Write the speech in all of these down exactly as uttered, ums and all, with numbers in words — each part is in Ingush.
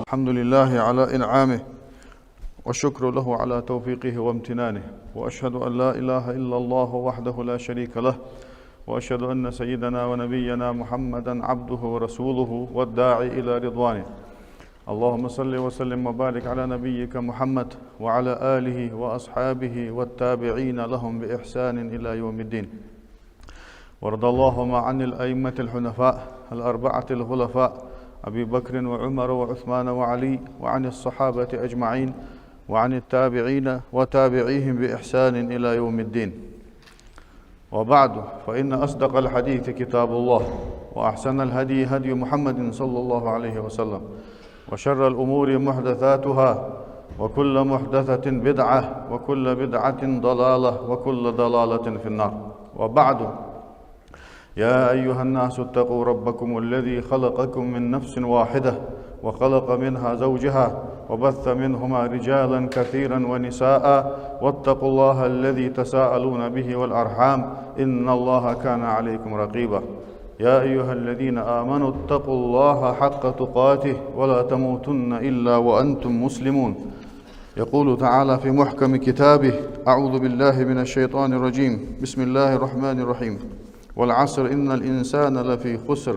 الحمد لله على إنعامه، والشكر له على توفيقه وامتنانه، وأشهد أن لا إله إلا الله وحده لا شريك له، وأشهد أن سيدنا ونبينا محمدا عبده ورسوله والداعي إلى رضوانه. اللهم صل وسلم وبارك على نبيك محمد وعلى آله وأصحابه والتابعين لهم بإحسان إلى يوم الدين. وارض اللهم عن الأئمة الحنفاء الأربعة الخلفاء أبي بكر وعمر وعثمان وعلي، وعن الصحابة أجمعين، وعن التابعين وتابعيهم بإحسان إلى يوم الدين. وبعد، فإن أصدق الحديث كتاب الله، وأحسن الهدي هدي محمد صلى الله عليه وسلم، وشر الأمور محدثاتها، وكل محدثة بدعة، وكل بدعة ضلالة، وكل ضلالة في النار. وبعد، يا أيها الناس اتقوا ربكم الذي خلقكم من نفس واحدة، وخلق منها زوجها، وبث منهما رجالا كثيرا ونساء، واتقوا الله الذي تساءلون به والأرحام، إن الله كان عليكم رقيبا. يا أيها الذين آمنوا اتقوا الله حق تقاته ولا تموتن إلا وأنتم مسلمون. يقول تعالى في محكم كتابه: أعوذ بالله من الشيطان الرجيم. بسم الله الرحمن الرحيم. والعصر إن الإنسان لفي خسر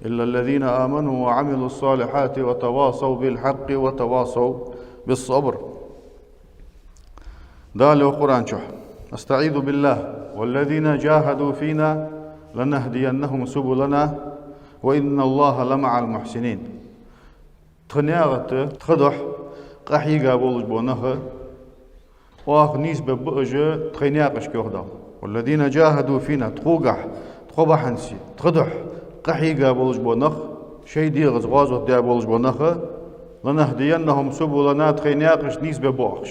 إلا الذين آمنوا وعملوا الصالحات وتواصوا بالحق وتواصوا بالصبر. Дала йоах Къуръан чу: أستعيذ بالله: والذين جاهدوا فينا لنهدينهم سبلنا وإن الله لمع المحسنين. Тха наькъа тӀа, тха духьа къахьийга болаш бола нах, оаха нийсбергба уж тхоай наькъашка, йоах Дала. والذين جاهدوا فينا, тхогахьа, тхо бахьанца, тха духьа къахьийга болаш бола нах, шоай дегӀаца гӀазот даь болаш бола нах, لنهدينهم سبلنا, тхоай наькъаш нийсбергба оаха уж.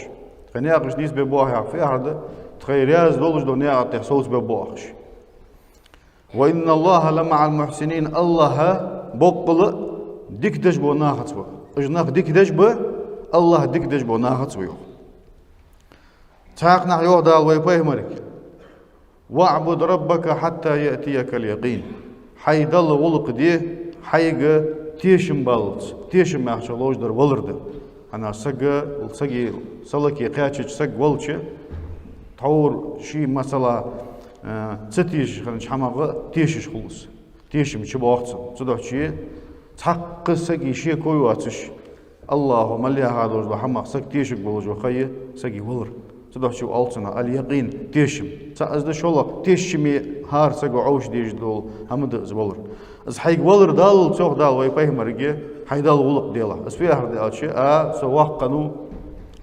Тхоай наькъаш нийсбергба оаха яхар фу яхар да? Тхоай раьза долаш дола наькъа тӀа совцабергба оаха уж. وإن الله لمع المحسنين, АллахӀ боккъала а дика деш бола нахаца ва. Уж нах дика деш ба, АллахӀ дика деш бола нахаца ва, йоах. Цхьаькханахьа йоах Дала вай пайхамарга: واعبد ربك حتى يأتيك اليقين. Хьай Далла гӀулакх де, хьайга тешам баллалца. Тешам яхачох ловш дар валар да. ХӀана, саг, сага са лаке кхаьчача, саг валча, тхьовра ший, масала, э, ца тешаш хиннача хӀамах тешаш хул из. Тешам чубоагӀа цунна. Цудухьа цхьаккха сага шеко йоацаш, АллахӀо мел яхача долаш дола хӀамах саг тешаргволаш ва ха я сага валар. Цудухьа оал цунах аль-якъин, тешам. ЦаӀ из да, шоллагӀа тешаме хӀара саго Ӏовша дезаш дола хӀама да из валар. Из хьайга валар даллалца, йоах Дала вай пайхамарга, хьай Далла гӀулакх делахь. Из фу яхар да аьлча: аз со воккха хиннав,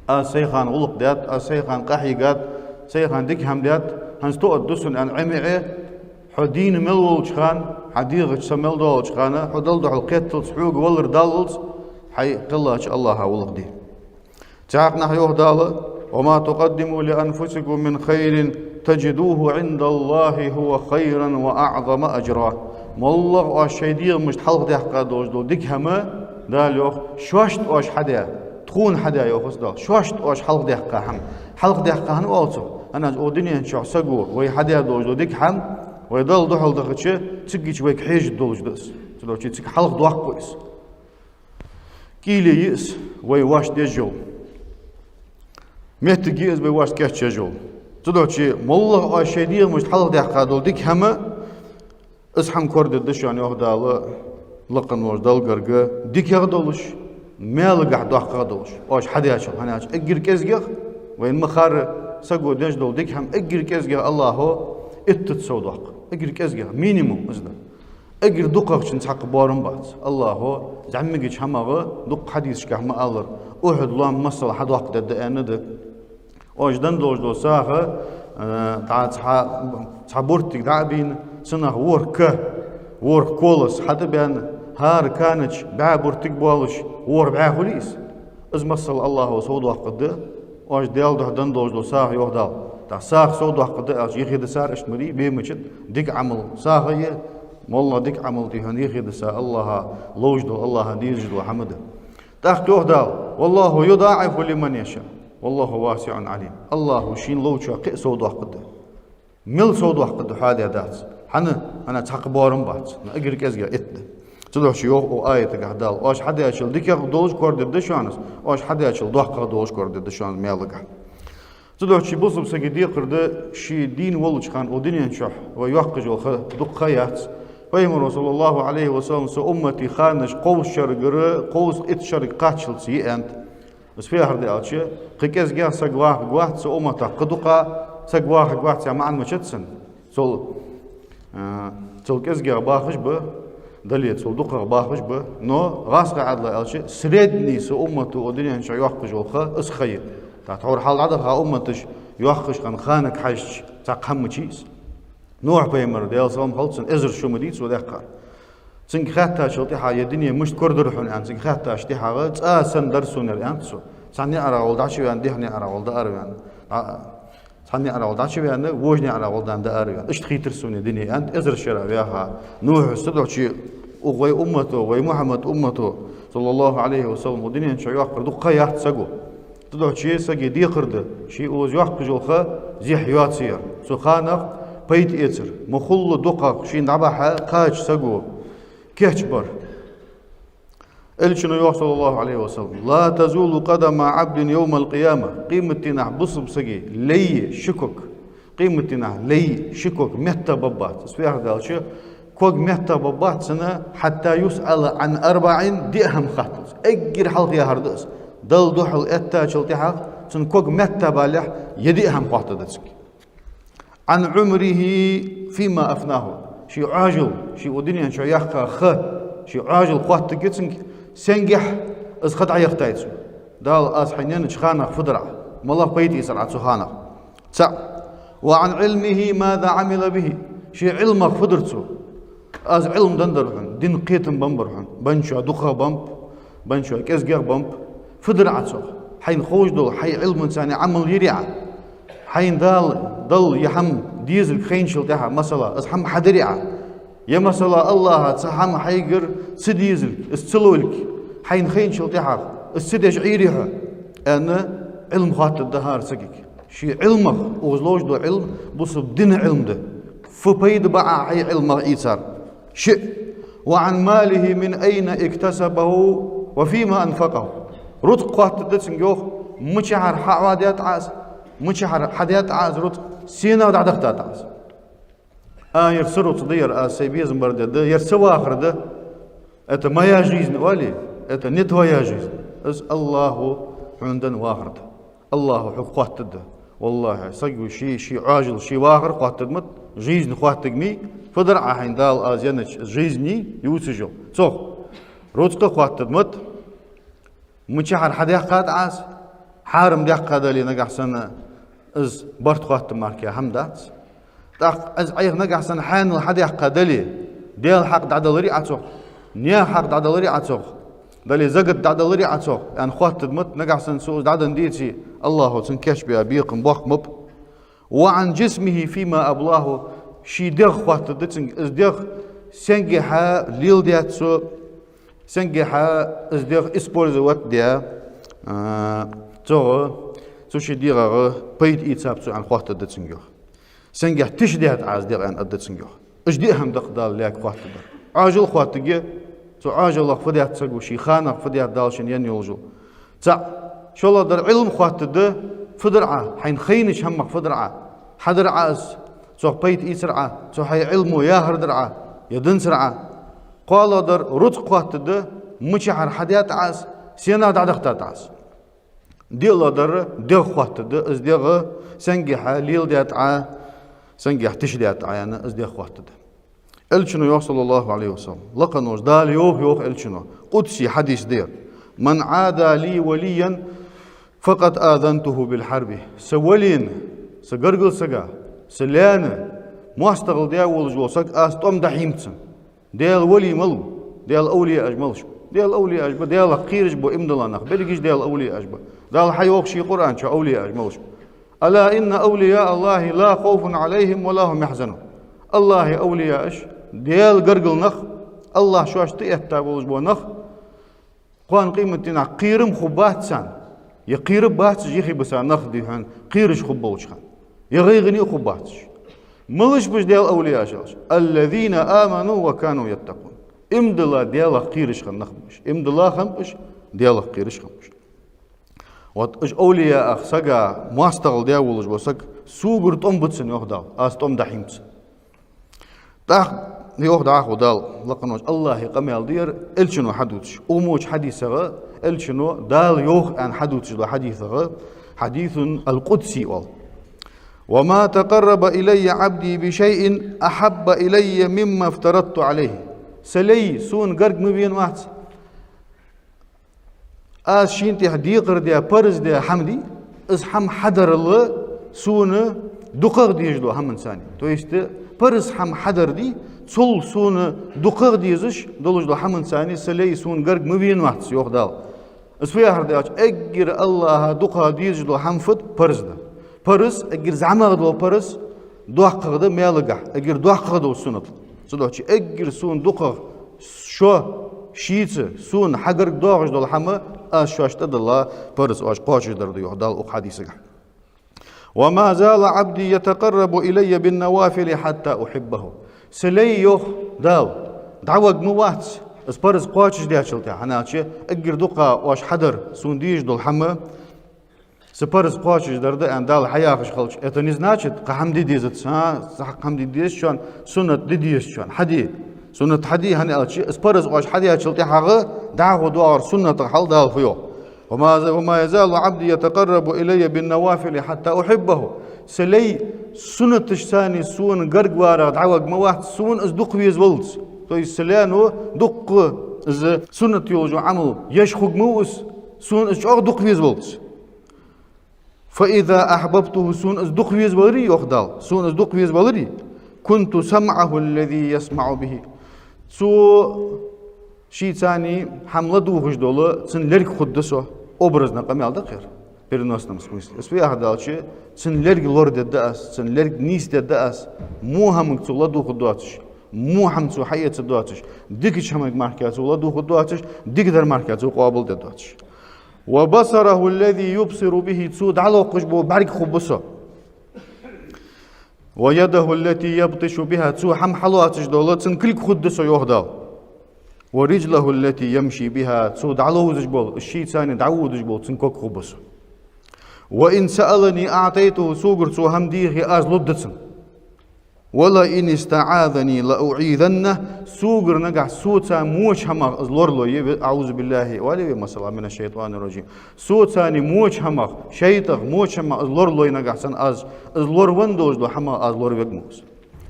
аз сайхана гӀулакх даьд, аз сайхана къахьийгад, сайхана дика хӀама даьд, хӀанз тоъаргда сона аьнна ӀемиӀе, хьо дийна мел волча хана, хьа дегӀаца са мел долча хана, хьо Далла духьал кхетталца, хьога валар даллалца, хьай кхеллача АллахӀа гӀулакх де. Цхьаькханахьа йоах Дала: وما تقدموا لأنفسكم من خير تجدوه عند الله هو خيرا وأعظم أجرا. МоллагӀа оаш шоай дегӀамашта хьалхадаьккха долаш дола дика хӀама, Дала йоах, шоашта оаш хьадаь, тхона хьадаь, йоах из Дала, шоашта оаш хьалхадаьккха хӀама. Хьалхадаьккха хӀана оал цох? ХӀана аьлча укх дунен чу саго вай хьадаь долаш дола дика хӀама, вай Далла духьал дахача, цигача вайга хьежаргдолаш да из. Цудухьа цига хьалхадоаккх вай из. Кийле я из вай воашта деш йола. Моттиг я из вай воашта кийчъеш йола. Цудухьа моллагӀа оаш шоай дегӀамашта хьалхадаьккха дола дика хӀама, из хӀама корадергда шоана, йоах Дала, лакха волча Далла гарга, дикагӀа долаш, маьлагахьа доккхагӀа долаш, оаш хьадаьчул. ХӀана аьлча эггара кӀезигагӀа, вайна ма харра, саго деш дола дика хӀама эггара кӀезигагӀа АллахӀо иттаза совдоаккх. Эггара кӀезигагӀа, минимум из да. Эггара дукхагӀчун цхьаккха боарам бац. АллахӀо зӀамигача хӀамах, дукха хьадисашка ма аллара, Ухьуд лоам масала хьадоаккхаргда аьнна да. Оаш денна долаш дола сагӀа, э, дӀа цхьа, цхьа буртиг дӀа а бийна, цунах ворхӀ ка, ворхӀ колас хьатӀабаьнна, хӀара кана чу бӀаь буртиг болаш, ворхӀ бӀаь хулий из? Из масала АллахӀо совдоаккхаргда, оаш Даьла духьа денна долаш дола сагӀа, йоах Дала. ТӀаккха сагӀа совдоаккхаргда аьлча, юхедисар иштта ма дий, бемачат дика Ӏамал сагӀа я, моллагӀа дика Ӏамал тӀехьа юхедиса АллахӀа ловш дола, АллахӀа дезаш дола хӀама да. ТӀаккха йоах Дала: والله يضاعف لمن يشاء والله واسع عليم. АллахӀо шийна ловчоа кхы а совдоаккхаргда. Мел совдоаккхаргда хьадаь дац. ХӀана? ХӀана? Цхьаккха боарам бац. Но эггара кӀезигагӀа итт да. Цудухьа йоах укх аятагахь Дала: оаш хьадаьчул дикагӀа долаш корадергда шоана из, оаш хьадаьчул доккхагӀа долаш корадергда шоана из маьлагахь. Цудухьа бусалба сага декхар да, ше дийна волча хана укх дунен чу вай йоаккхаш йола ха дукха ха яц. Пайхамара, саллаллахӀу Ӏалайхи ва саллам: «Са уммата ханаш кховзткъа шерагара кховзткъа итт шерага кхаччалца я», аьннад. Из фу яхар да аьлча, кхы кӀезигагӀа саг вахаргвац са умматах, кхы дукха саг вахаргвац яха маӀан ма дац цун. Цул, а, цул кӀезигагӀа бахаш ба, дале, цул дукхагӀа бахаш ба, но гӀазкхий Ӏаьдала аьлча, средний са уммата укх дунен чу йоаккхаш йола ха из ха я. ТӀаккха тхьовра хьалха дӀадаха умматаш йоаккхаш хинна ханага хьежача, цхьаккха хӀама ма яций из. Нухь-пайхамар, Даьла салам хилда цунна, эзар шу ма дий цо даьккхар. Цунга хаьттачул тӀехьагӀа: «Ер дуне мишта корадир хьона?» аьнна, цунга хаьттачул тӀехьагӀа: «ЦӀа санна дар сона ер», аьннад цо. Цхьан наӀарагӀолла дӀачуваьнна, дехьа наӀарагӀолла дӀаараваьнна, а, цхьан наӀарагӀолла дӀачуваьнна, вожа наӀарагӀолла дӀаараваьнна. Иштта хийтар сона ер дуне, аьннад, эзар шера ваьха Нухьас. Цудухьа укх вай уммато, вай Мухьаммада уммато, саллаллахӀу Ӏалайхи ва саллам, укх дунен чу йоаккхар дукха ха яц саго. Цудухьа сага декхар да, ше укхаза йоаккхаш йола ха зехьа йоацаяр, цу ханах пайда эцар, мухӀалла дукхагӀа шийна дӀабахьа кхача саго кийчбар. Элчано йоах, саллаллахӀу Ӏалайхи ва саллам: «لا تزول قدما عبد يوم القيامة». Къематдийнахьа бусалба сага лай ши ког, къематдийнахьа лай ши ког меттах баргбац. Из фу яхар да аьлча, ког меттах баргбац цун, «حتى يسأل عن أربع», диъ хӀама хатталца. Эггара хьалха яхар да из. Далла духьал эттачул тӀехьагӀа цун ког меттах балехьа, ер диъ хӀама хоаттаргда цунга. «عن عمره فيما أفناه». Ший Ӏоажал, ше укх дунен чу яьккха ха, ший Ӏоажал хоаттаргья цунга, сенгахьа из ха дӀаяхийтай цо. Дала, аз хьайна еннача ханах фу дир Ӏа, малагӀа пайда ийцар Ӏа цу ханах. ЦаӀ. «وعن علمه ماذا عمل به». Ший Ӏилмах фу дир цо. Аз Ӏилма деннадар хьона, дина кхетам беннабар хьона, бенначоа дукхагӀа беннаб, бенначоа кӀезигагӀа беннаб. Фу дир Ӏа цох? Хьайна ховш дола, хьай Ӏилманца Ӏамал йир Ӏа? Хьайна Дала, Дала ер хӀама дезалга хайначул тӀехьагӀа, масала, из хӀама хьадир Ӏа? Е, масала, АллахӀа цхьа хӀама хьайгара ца дезалга, из ца лолга хьайна хайначул тӀехьагӀа, из ца деш Ӏийрий хьо? Аьнна, Ӏилма хоаттаргда хӀара сагага. Ший Ӏилмах, укхаза ловш дола Ӏилма бусалба дина Ӏилма да. Фу пайда ба Ӏа хьай Ӏилмах ийцар? Шиъ. «وعن ماله من أين اكتسبه وفيما أنفقه». Рузкъа хоаттаргда цунга, йоах, мичахьара хьаӀоадаьд Ӏа из, мичахьара хьадаьд Ӏа из рузкъа, сенах дӀадахийтад Ӏа из. А, ер са рузкъа да, ер аз сай безам бар дергда, ер са вахар да. «Это моя жизнь», оалий, «это не твоя жизнь». Из АллахӀа хьона денна вахар да. АллахӀа хьога хоаттаргда. ВаллахӀи, саго ший, ший Ӏоажал, ший вахар хоаттаргда ма, жизнь хоаттаргда ма, фу дир Ӏа хьайна Дала аз еннача жизни ювцаш йола. Цох, рузкъа хоаттаргда ма, мичахьара хьадаьккхад Ӏа из, хьарам даьккха дале, нагахьа санна из барт хоаттам мара кхы хӀама дац. ТӀаккха из Ӏайха нагахьа санна хьанал хьадаьккха дале, Даьла хьакъ дӀадаларий Ӏа цох, наьха хьакъ дӀадаларий Ӏа цох, дале, закат дӀадаларий Ӏа цох, аьнна хоаттаргда ма, нагахьа санна цо из дӀаденна деце, АллахӀа цунна кийчбе бекхам боккха ма ба. «وعن جسمه فيما أبلاه». Ший дегӀ хоаттаргда цунга, из дегӀ сенгахьа леладаьд цо, сенгахьа из дегӀ использовать даьд, а, цох, цу ший дегӀагӀа пайда ийцаб цо, аьнна хоаттаргда цунга, йоах. Сенгахьа тиша даьд Ӏа из дегӀ, аьнна аргда цунга, йоах. Уж диъ хӀама да-кх Дала лаьрга хоаттаргдар. Ӏоажал хоаттаргья, цу Ӏоажалах фу даьд саго, ший ханах фу даьд Дала шийна енна йолаш йола. ЦаӀ. ШоллагӀдар Ӏилма хоаттаргда, фу дир Ӏа, хьайна хайнача хӀамах фу дир Ӏа, хьадир Ӏа из, цох пайда ийцар Ӏа, цу хьай Ӏилмо яхар дир Ӏа, е динцар Ӏа. КхоалагӀдар рузкъа хоаттаргда, мичахьара хьадаьд Ӏа из, сенах дӀадахийтад Ӏа из. ДиълагӀдар дегӀ хоаттаргда, из дегӀ сенгахьа леладаьд Ӏа, сенгахьа тиша даьд Ӏа, аьнна, из дегӀ хоаттаргда. Элчано йоах, саллаллахӀу Ӏалайхи ва саллам, лакха волча Дала йоах, йоах Элчано, къудси хьадис да ер: «من عادى لي وليا فقد آذنته بالحرب». Са валийна, са гаргара сага, са лаьна моастагӀал даь волаш вола саг, аз тӀом дӀахьийна цунна. Даьла вали малав? Даьла овлияаш малаш ба? Даьла овлияаш ба, Даьлах кхераш ба, иман дола нах, берригаш Даьла овлияаш ба. Дала хьайоах ший Къуръан чу овлияаш малаш ба. «ألا إن أولياء الله لا خوف عليهم ولا هم يحزنون». АллахӀа овлияаш, Даьла гаргара нах, АллахӀ шоашта тӀаэтта болаш бола нах, кхоана къематдийнахьа кхерам хургбац царна, е кхераргбац уж, юхебиса нах дий хьона, кхераш хургболча хана, е гӀайгӀане а хургбац уж. Малаш ба уж Даьла овлияаш аьлча? الذين آمنوا وكانوا يتقون. Иман дилла, Даьлах кхераш хинна нах ба уж. Иман дилла хиннаб уж, Даьлах кхераш хиннаб уж. Вот уж овлияах сага моастагӀал даь волаш вола саг, согара тӀом ба цун, йоах Дала, аз тӀом дӀахьийна ба цун. ТӀаккха йоах дӀахо Дала, лакхаволча АллахӀа къамаьл да ер, Элчано хьадувцаш. Укх мо хьадисагӀа Элчано Дала йоах аьнна хьадувцаш дола хьадисагӀа, حديث القدسي оал. وما تقرب إلي عبدي بشيء أحب إلي مما افترضت عليه. Са лай сона гарга ма вена вац, аз шийна тӀа декхар даь, парз даь хӀама дий, из хӀама хьадарал сона дукхагӀа дезаш дола хӀаманца. То есть, парз хӀама хьадар дий, цул сона дукхагӀа дезаш долаш дола хӀаманца са лай сона гарга ма вена вац, йоах Дала. Из фу яхар да аьлча, эггара АллахӀа дукхагӀа дезаш дола хӀама фуд? Парз да. Парз, эггара зӀамагӀа дола парз, доккхагӀа да маьлагахьа, эггара доккхагӀа дола суннат. Цудухьа эггара сона дукхагӀа шо, шийца, сона хьагарга доагӀаш дола хӀама аз шоашта тӀадилла парз, оаш кхоачашдар да, йоах Дала укх хьадисагахьа. وما زال عبدي يتقرب إلي بالنوافل حتى أحبه. Са лай, йоах Дала, дӀаварг ма вац из парз кхоачашдечул тӀехьагӀа, хӀана аьлча эггара дукха оаш хьадар сона дезаш дола хӀама са парз кхоачашдар да аьнна Дала хьаяхаш хилча, это не значит, кхы хӀама де дезац, а, цхьаккха хӀама де дезац шоана, суннат де дезац шоана, хьаде. Суннат хьаде, хӀана аьлча из парз оаш хьадечул тӀехьагӀа дӀахо доагӀар суннатах хьал Дала фу йоах. وما ز-، وما يزال عبدي يتقرب إلي بالنوافل حتى أحبه. Са лай суннаташца сона гарга варах дӀаварг ма вац, сона из дукха везаваллалца. То есть са лайно дукха из суннат йолаш йола Ӏамал еш хургва из, сона из чӀоагӀа дукха везаваллалца. فإذا أحببته, сона из дукха везаваларе, йоах Дала, сона из дукха везаваларе, كنت سمعه الذي يسمع به. Цо шийца хӀама ладувгӀаш дола цун лерг хургда со, образно къамаьл да-кх ер, в переносном смысле. Из фу яхар да аьлча, цун лерг лорадергда аз, цун лерг нийсдергда аз, во хӀаманга цо ладувгӀаргдоацаш, во хӀама цо хьаэцаргдоацаш, дикача хӀаманга мара цо ладувгӀаргдоацаш, дикадар мара цо къоабалдергдоацаш. وبصره الذي يبصر به, цо дӀалокхаш бола бӀарг хургба со. ويده التي يبطش بها, цо хӀама хьалоацаш дола цун кулг хургда со, йоах Дала. ورجله التي يمشي بها, цо дӀаловзаш бола, шийца дӀаводаш бола цун ког хургба со. وإن سألني أعطيته, согара цо хӀама дехе, аз лургда цунна. ولئن استعاذني لأعيذنه, согара нагахьа соца воча хӀамах из лоралойя, أعوذ بالله, оалий вай, масала, من الشيطان الرجيم. Соца воча хӀамах, шайтӀах воча хӀамах из лоралойя нагахьа санна, аз из лоравенна долаш дола хӀамах аз лоравергва из.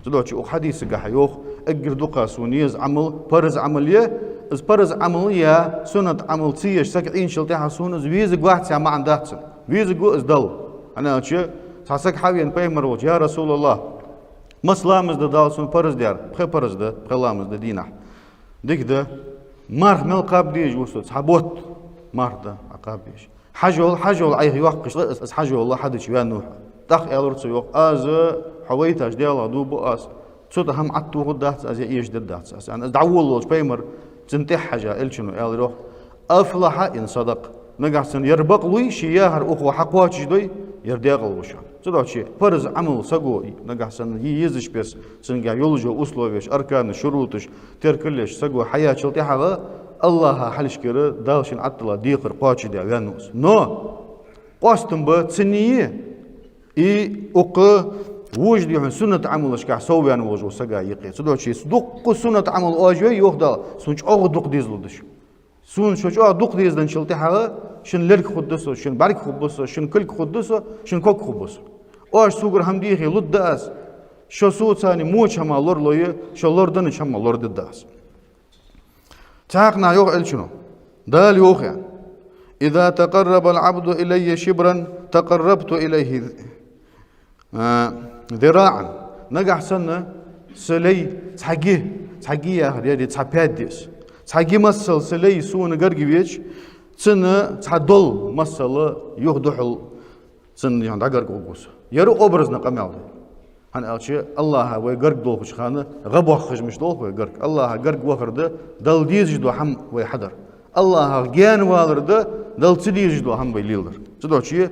Цудухьа укх хьадисагахьа йоах, эггара дукха сона еза Ӏамал парз Ӏамал я, из парз Ӏамал е суннат Ӏамал ца еш саг Ӏийнчул тӀехьагӀа сона из везаргвац яха маӀан дац цун. Везаргва из Далла. ХӀана аьлча цхьа саг хьавена Пайхамара волча: «Я РасулаллахӀ, масса ламаз да Дала сона парз даьр?» «Пхи парз да, пхи ламаз да дийнахьа». «Дика да. Марха мел кхаба дезаш ва со?» «Цхьа бутт марха да Ӏа кхаба дезаш». «Хьажол, хьажол Ӏайха йоаккхаш, из, из хьажол хьадича ваьннав хьо». ТӀаккха аьлар цо, йоах: «Аз хьо вайташ Даьлах дув буъ аз, цу тӀа хӀама Ӏаттохаргдац аз, е эшадергдац аз», аьнна. Из дӀаволавелча Пайхамара цунна тӀехьа хьежа, Элчано аьлар, йоах: «أفلح إن صدق». Нагахьа санна ер бакълув, ше яхар укхо хьакхоачашдой, ер декъала ва шоана. Цудухьа парз Ӏамал саго, нагахьа санна е езача беса, цунгахьа йолаш йола условеш, арканаш, шуруташ, теркалаш саго хьаяьчул тӀехьагӀа, АллахӀа хьалхашкара Дала шийна Ӏаттала декхар кхоачашдаь ваьннав из. Но къоастам ба цуннеи, и укх вожаш дола хьона суннат Ӏамалашкахьа совваьнна волаш вола сага юкъе. Цудухьа дуккха суннат Ӏамал оаш йой, йоах Дала, сона чӀоагӀа дукха дезалургда шо. Сона шо чӀоагӀа дукха дезаденначул тӀехьагӀа шун лерг хургда со, шун бӀарг хургба со, шун кулг хургда со, шун ког хургба со. Оаш согара хӀама дехе лургда аз, шо соца воча хӀамах лоралойя, шо лораденнача хӀамах лорадергда аз. Цхьаькханахьа йоах Элчано, Дала йоах: «إذا تقرب العبد إلي شبرا تقربت إليه а, ذراعا». Нагахьа санна са лай цхьа ги, цхьа ги яхар да, цхьа паьда да из. Цхьа ги массал са лай сона гарга веча, цунна цхьа дол массал юхадухьал цунна дӀагарга гӀоргва со. Ер образно къамаьл да. ХӀана аьлча АллахӀа вай гарга долхача хана гӀа боаккхаш мишта долх вай гарга. АллахӀа гарга вахар да Далла дезаш дола хӀама вай хьадар. АллахӀах гаьна валар да Далла ца дезаш дола хӀама вай лелар. Цудухьа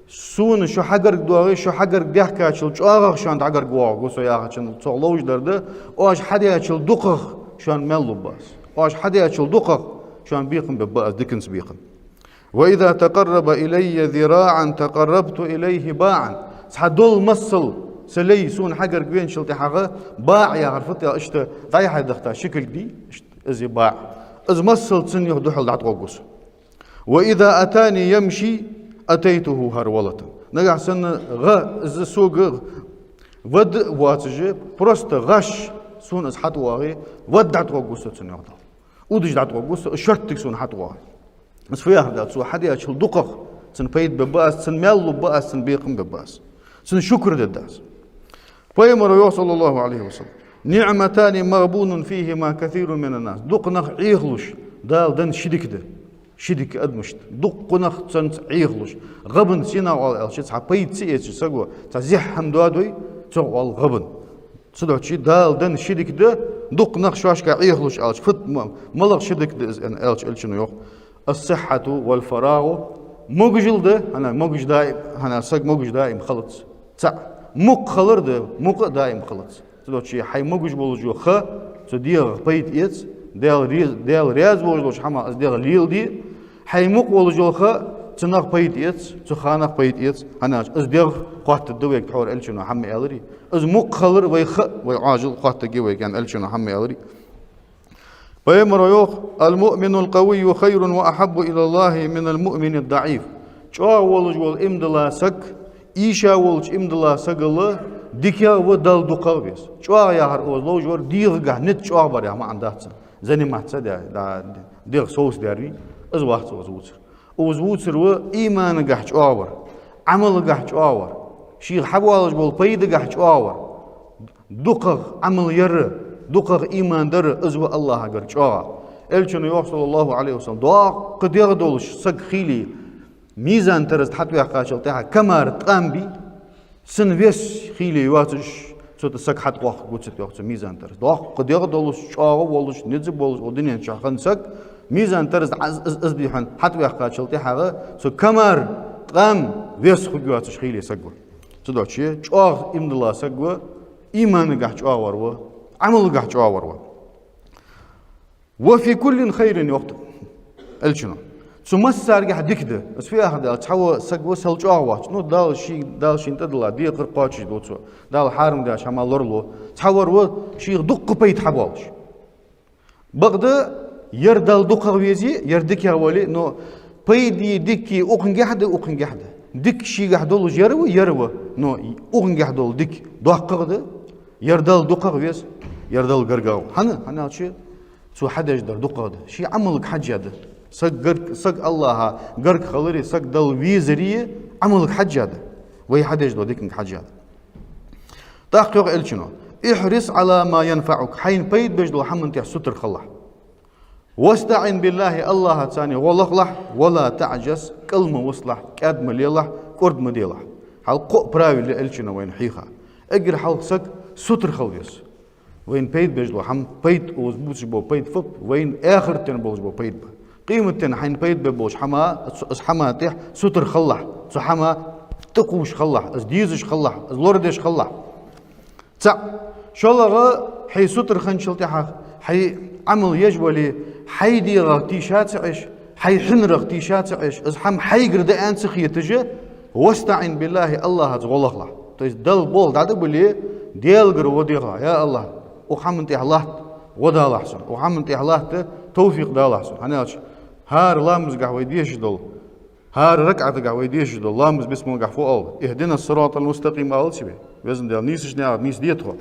Сона шо хьагарга доагӀе, шо хьагарга даьхкачул чӀоагӀагӀа шоана хьагарга воагӀаргва со яхачун цох ловш дар да, оаш хьадаьчул дукхагӀа шоана маьл лургба аз. Оаш хьадаьчул дукхагӀа шоана бекхам бергба аз, диканца бекхам. وإذا تقرب إلي ذراعا تقربت إليه باعا. Цхьа дола масал са лай сона хьагарга веначул тӀехьагӀа баӀ яхар фу да аьлча, иштта дӀай-хьай дахта ши кулг дий, иштта из я баӀ. Из масал цунна юха духьал дӀатӀавоагӀаргва со. وإذا أتاني يمشي أتيته هرولة. Нагахь санна гӀа, из сога вад воацаш, просто гӀаш сона из хьатӀавоагӀе, вад дӀатӀавоагӀаргва со цунна юха дӀа. Удаш дӀатӀавоагӀаргва со, из шорттига сона хьатӀавоагӀе. Из фу яхар да, цо хьадаьчул дукхагӀа цунна пайда бергба аз, цунна маьл лургба аз, цунна бекхам бергба аз. Цунна шукр дергда аз. Пайхамара йоах, صلى الله عليه وسلم: نعمتان مغبون فيهما كثير من الناس. Дукха нах Ӏехалуш Дала денна ши дика да. Ши дика адамашта. Дукха нах цунца Ӏехалуш. ГӀабн сенах оал аьлча, цхьа пайда ца эцача саго цхьа зехьа хӀама доадой, цох оал гӀабн. Цудухьа Дала денна ши дика да, дукха нах шоашка Ӏехалуш аьлча, фуд ма-, малагӀа ши дика да из аьнна аьлча, Элчано йоах: الصحة والفراغ. Могашал да, хӀана, могаш даим, хӀана, саг могаш даим хилац. ЦаӀ. Мукъа хилар да, мукъа а даим хилац. Цудухьа хьай могаш волаш йола ха, цу дегӀах пайда эца, Даьла рез-, Даьла раьза волаш долча хӀамах из дегӀ леладе, хьай мукъа волаш йола ха, цунах пайда эца, цу ханах пайда эца, хӀана аьлча из дегӀ хоаттаргда вайга тхьовра, Элчано хӀама ма аьларий. Из мукъа хилар вай ха, вай Ӏоажал хоаттаргья вайга аьнна, Элчано хӀама ма аьларий. Пайхамара йоах: المؤمن القوي خير وأحب إلى الله من المؤمن الضعيف. ЧӀоагӀа волаш вола иман дола саг, ийша волча иман дола сагал дикагӀа ва, Далла дукхагӀа веза. ЧӀоагӀа яхар укхаза ловш вар дегӀагахьа низ чӀоагӀа бар яха маӀан дац цун. Заниматься де, да, дегӀ совцадаьр вий, из вац укхаза вувцар. Укхаза вувцар ва иманагахьа чӀоагӀа вар, Ӏамалагахьа чӀоагӀа вар, шийх хьабоалаш бола пайдагахьа чӀоагӀа вар. ДукхагӀа Ӏамал яр, дукхагӀа иман дар, из ва АллахӀагара чӀоагӀа. Элчано йоах, صلى الله عليه وسلم: доккха дегӀ долаш саг хийла мизан тараза тӀа хьатӀаваьккхачул тӀехьагӀа, камар ткъам бий, цун вес хийла йоацаш, цу тӀа саг хьатӀавоаккхаргва цу тӀа, йоах, цу мизан тараза тӀа. Доккха дегӀ долаш, чӀоагӀа волаш, низ болаш, укх дунен чу хинна саг мизан тараза тӀа Ӏаз-, из, из дихьан хьатӀаваьккхачул тӀехьагӀа, цу камар ткъам вес хургйоацаш хийла саг ва. Цудухьа чӀоагӀа иман дола саг ва, иманагахьа чӀоагӀа вар ва, Ӏамалагахьа чӀоагӀа вар ва. وفي كل خير, йоах Элчано. Цу массаргахьа дика да. Из фу яхар да аьлча, цхьавола саг ва сел чӀоагӀа воацаш. Ну, Дала ший, Дала шийна тӀадилла декхар кхоачашду цо. Дала хьарам даьча хӀамах лоралу. Цхьавар ва шийх дуккха пайда хьабоалаш. Бакъда, ер Далла дукхагӀа везе, ер дикагӀа вале, но пайдеи дикеи укхангахьа да, укхангахьа да. Дика шийгахьа долаш ер ва, ер ва, но укхангахьа дола дика доккхагӀа да, ер Далла дукхагӀа веза, ер Далла гаргагӀа ва. ХӀана? ХӀана аьлча цо хьадеш дар дукхагӀа да. Ший Ӏамалга хьежжа да. Саг гарг-, саг АллахӀа гарга хилари, саг Далла везари Ӏамалга хьежжа да. Вай хьадеш дола диканга хьежжа да. ТӀаккха йоах Элчано: احرص على ما ينفعك, хьайна пайда беш дола хӀаман тӀа сутара хилалахь. واستعن بالله, АллахӀаца гӀо лахалахь, ولا تعجز, кӀал ма висалахь, кӀаьда ма лелахь, кӀорда ма делахь. Хьалха кхо правило Элчано вайна хьийха. Эггара хьалха саг сутара хила веза. Вайна пайда беш дола хӀама, пайда, укхаза бувцаш бола пайда фуд, вайна ахартен болаш бола пайда ба. Къематдийнахьа хьайна пайда беш болча хӀаман, цу, из хӀаман тӀа сутара хилалахь, цу хӀаман тӀакхувш хилалахь, из дезаш хилалахь, из лорадеш хилалахь. ЦаӀ. ШоллагӀа, хьай сутара хинначул тӀехьагӀа, хьай Ӏамал еш вале, хьай дегӀах тийша ца Ӏеш, хьай хьинарах тийша ца Ӏеш, из хӀама хьайгара да аьнна ца хеташ, واستعن بالله, АллахӀаца гӀо лахалахь. То есть Далла болх дӀадабале, Даьлагара гӀо делахь: я АллахӀ, укх хӀаман тӀа латта гӀо далахь сона, укх хӀаман тӀа латта товфикъ далахь сона. ХӀана аьлча хӀара ламазгахьа вай дешаш дола, хӀара ракаӀатагахьа вай дешаш дола ламаз, бисмалгахьа фу оал? اهدنا الصراط المستقيم оалаций вай? Везан Даьла, нийсача наькъа тӀа нийсде тхо.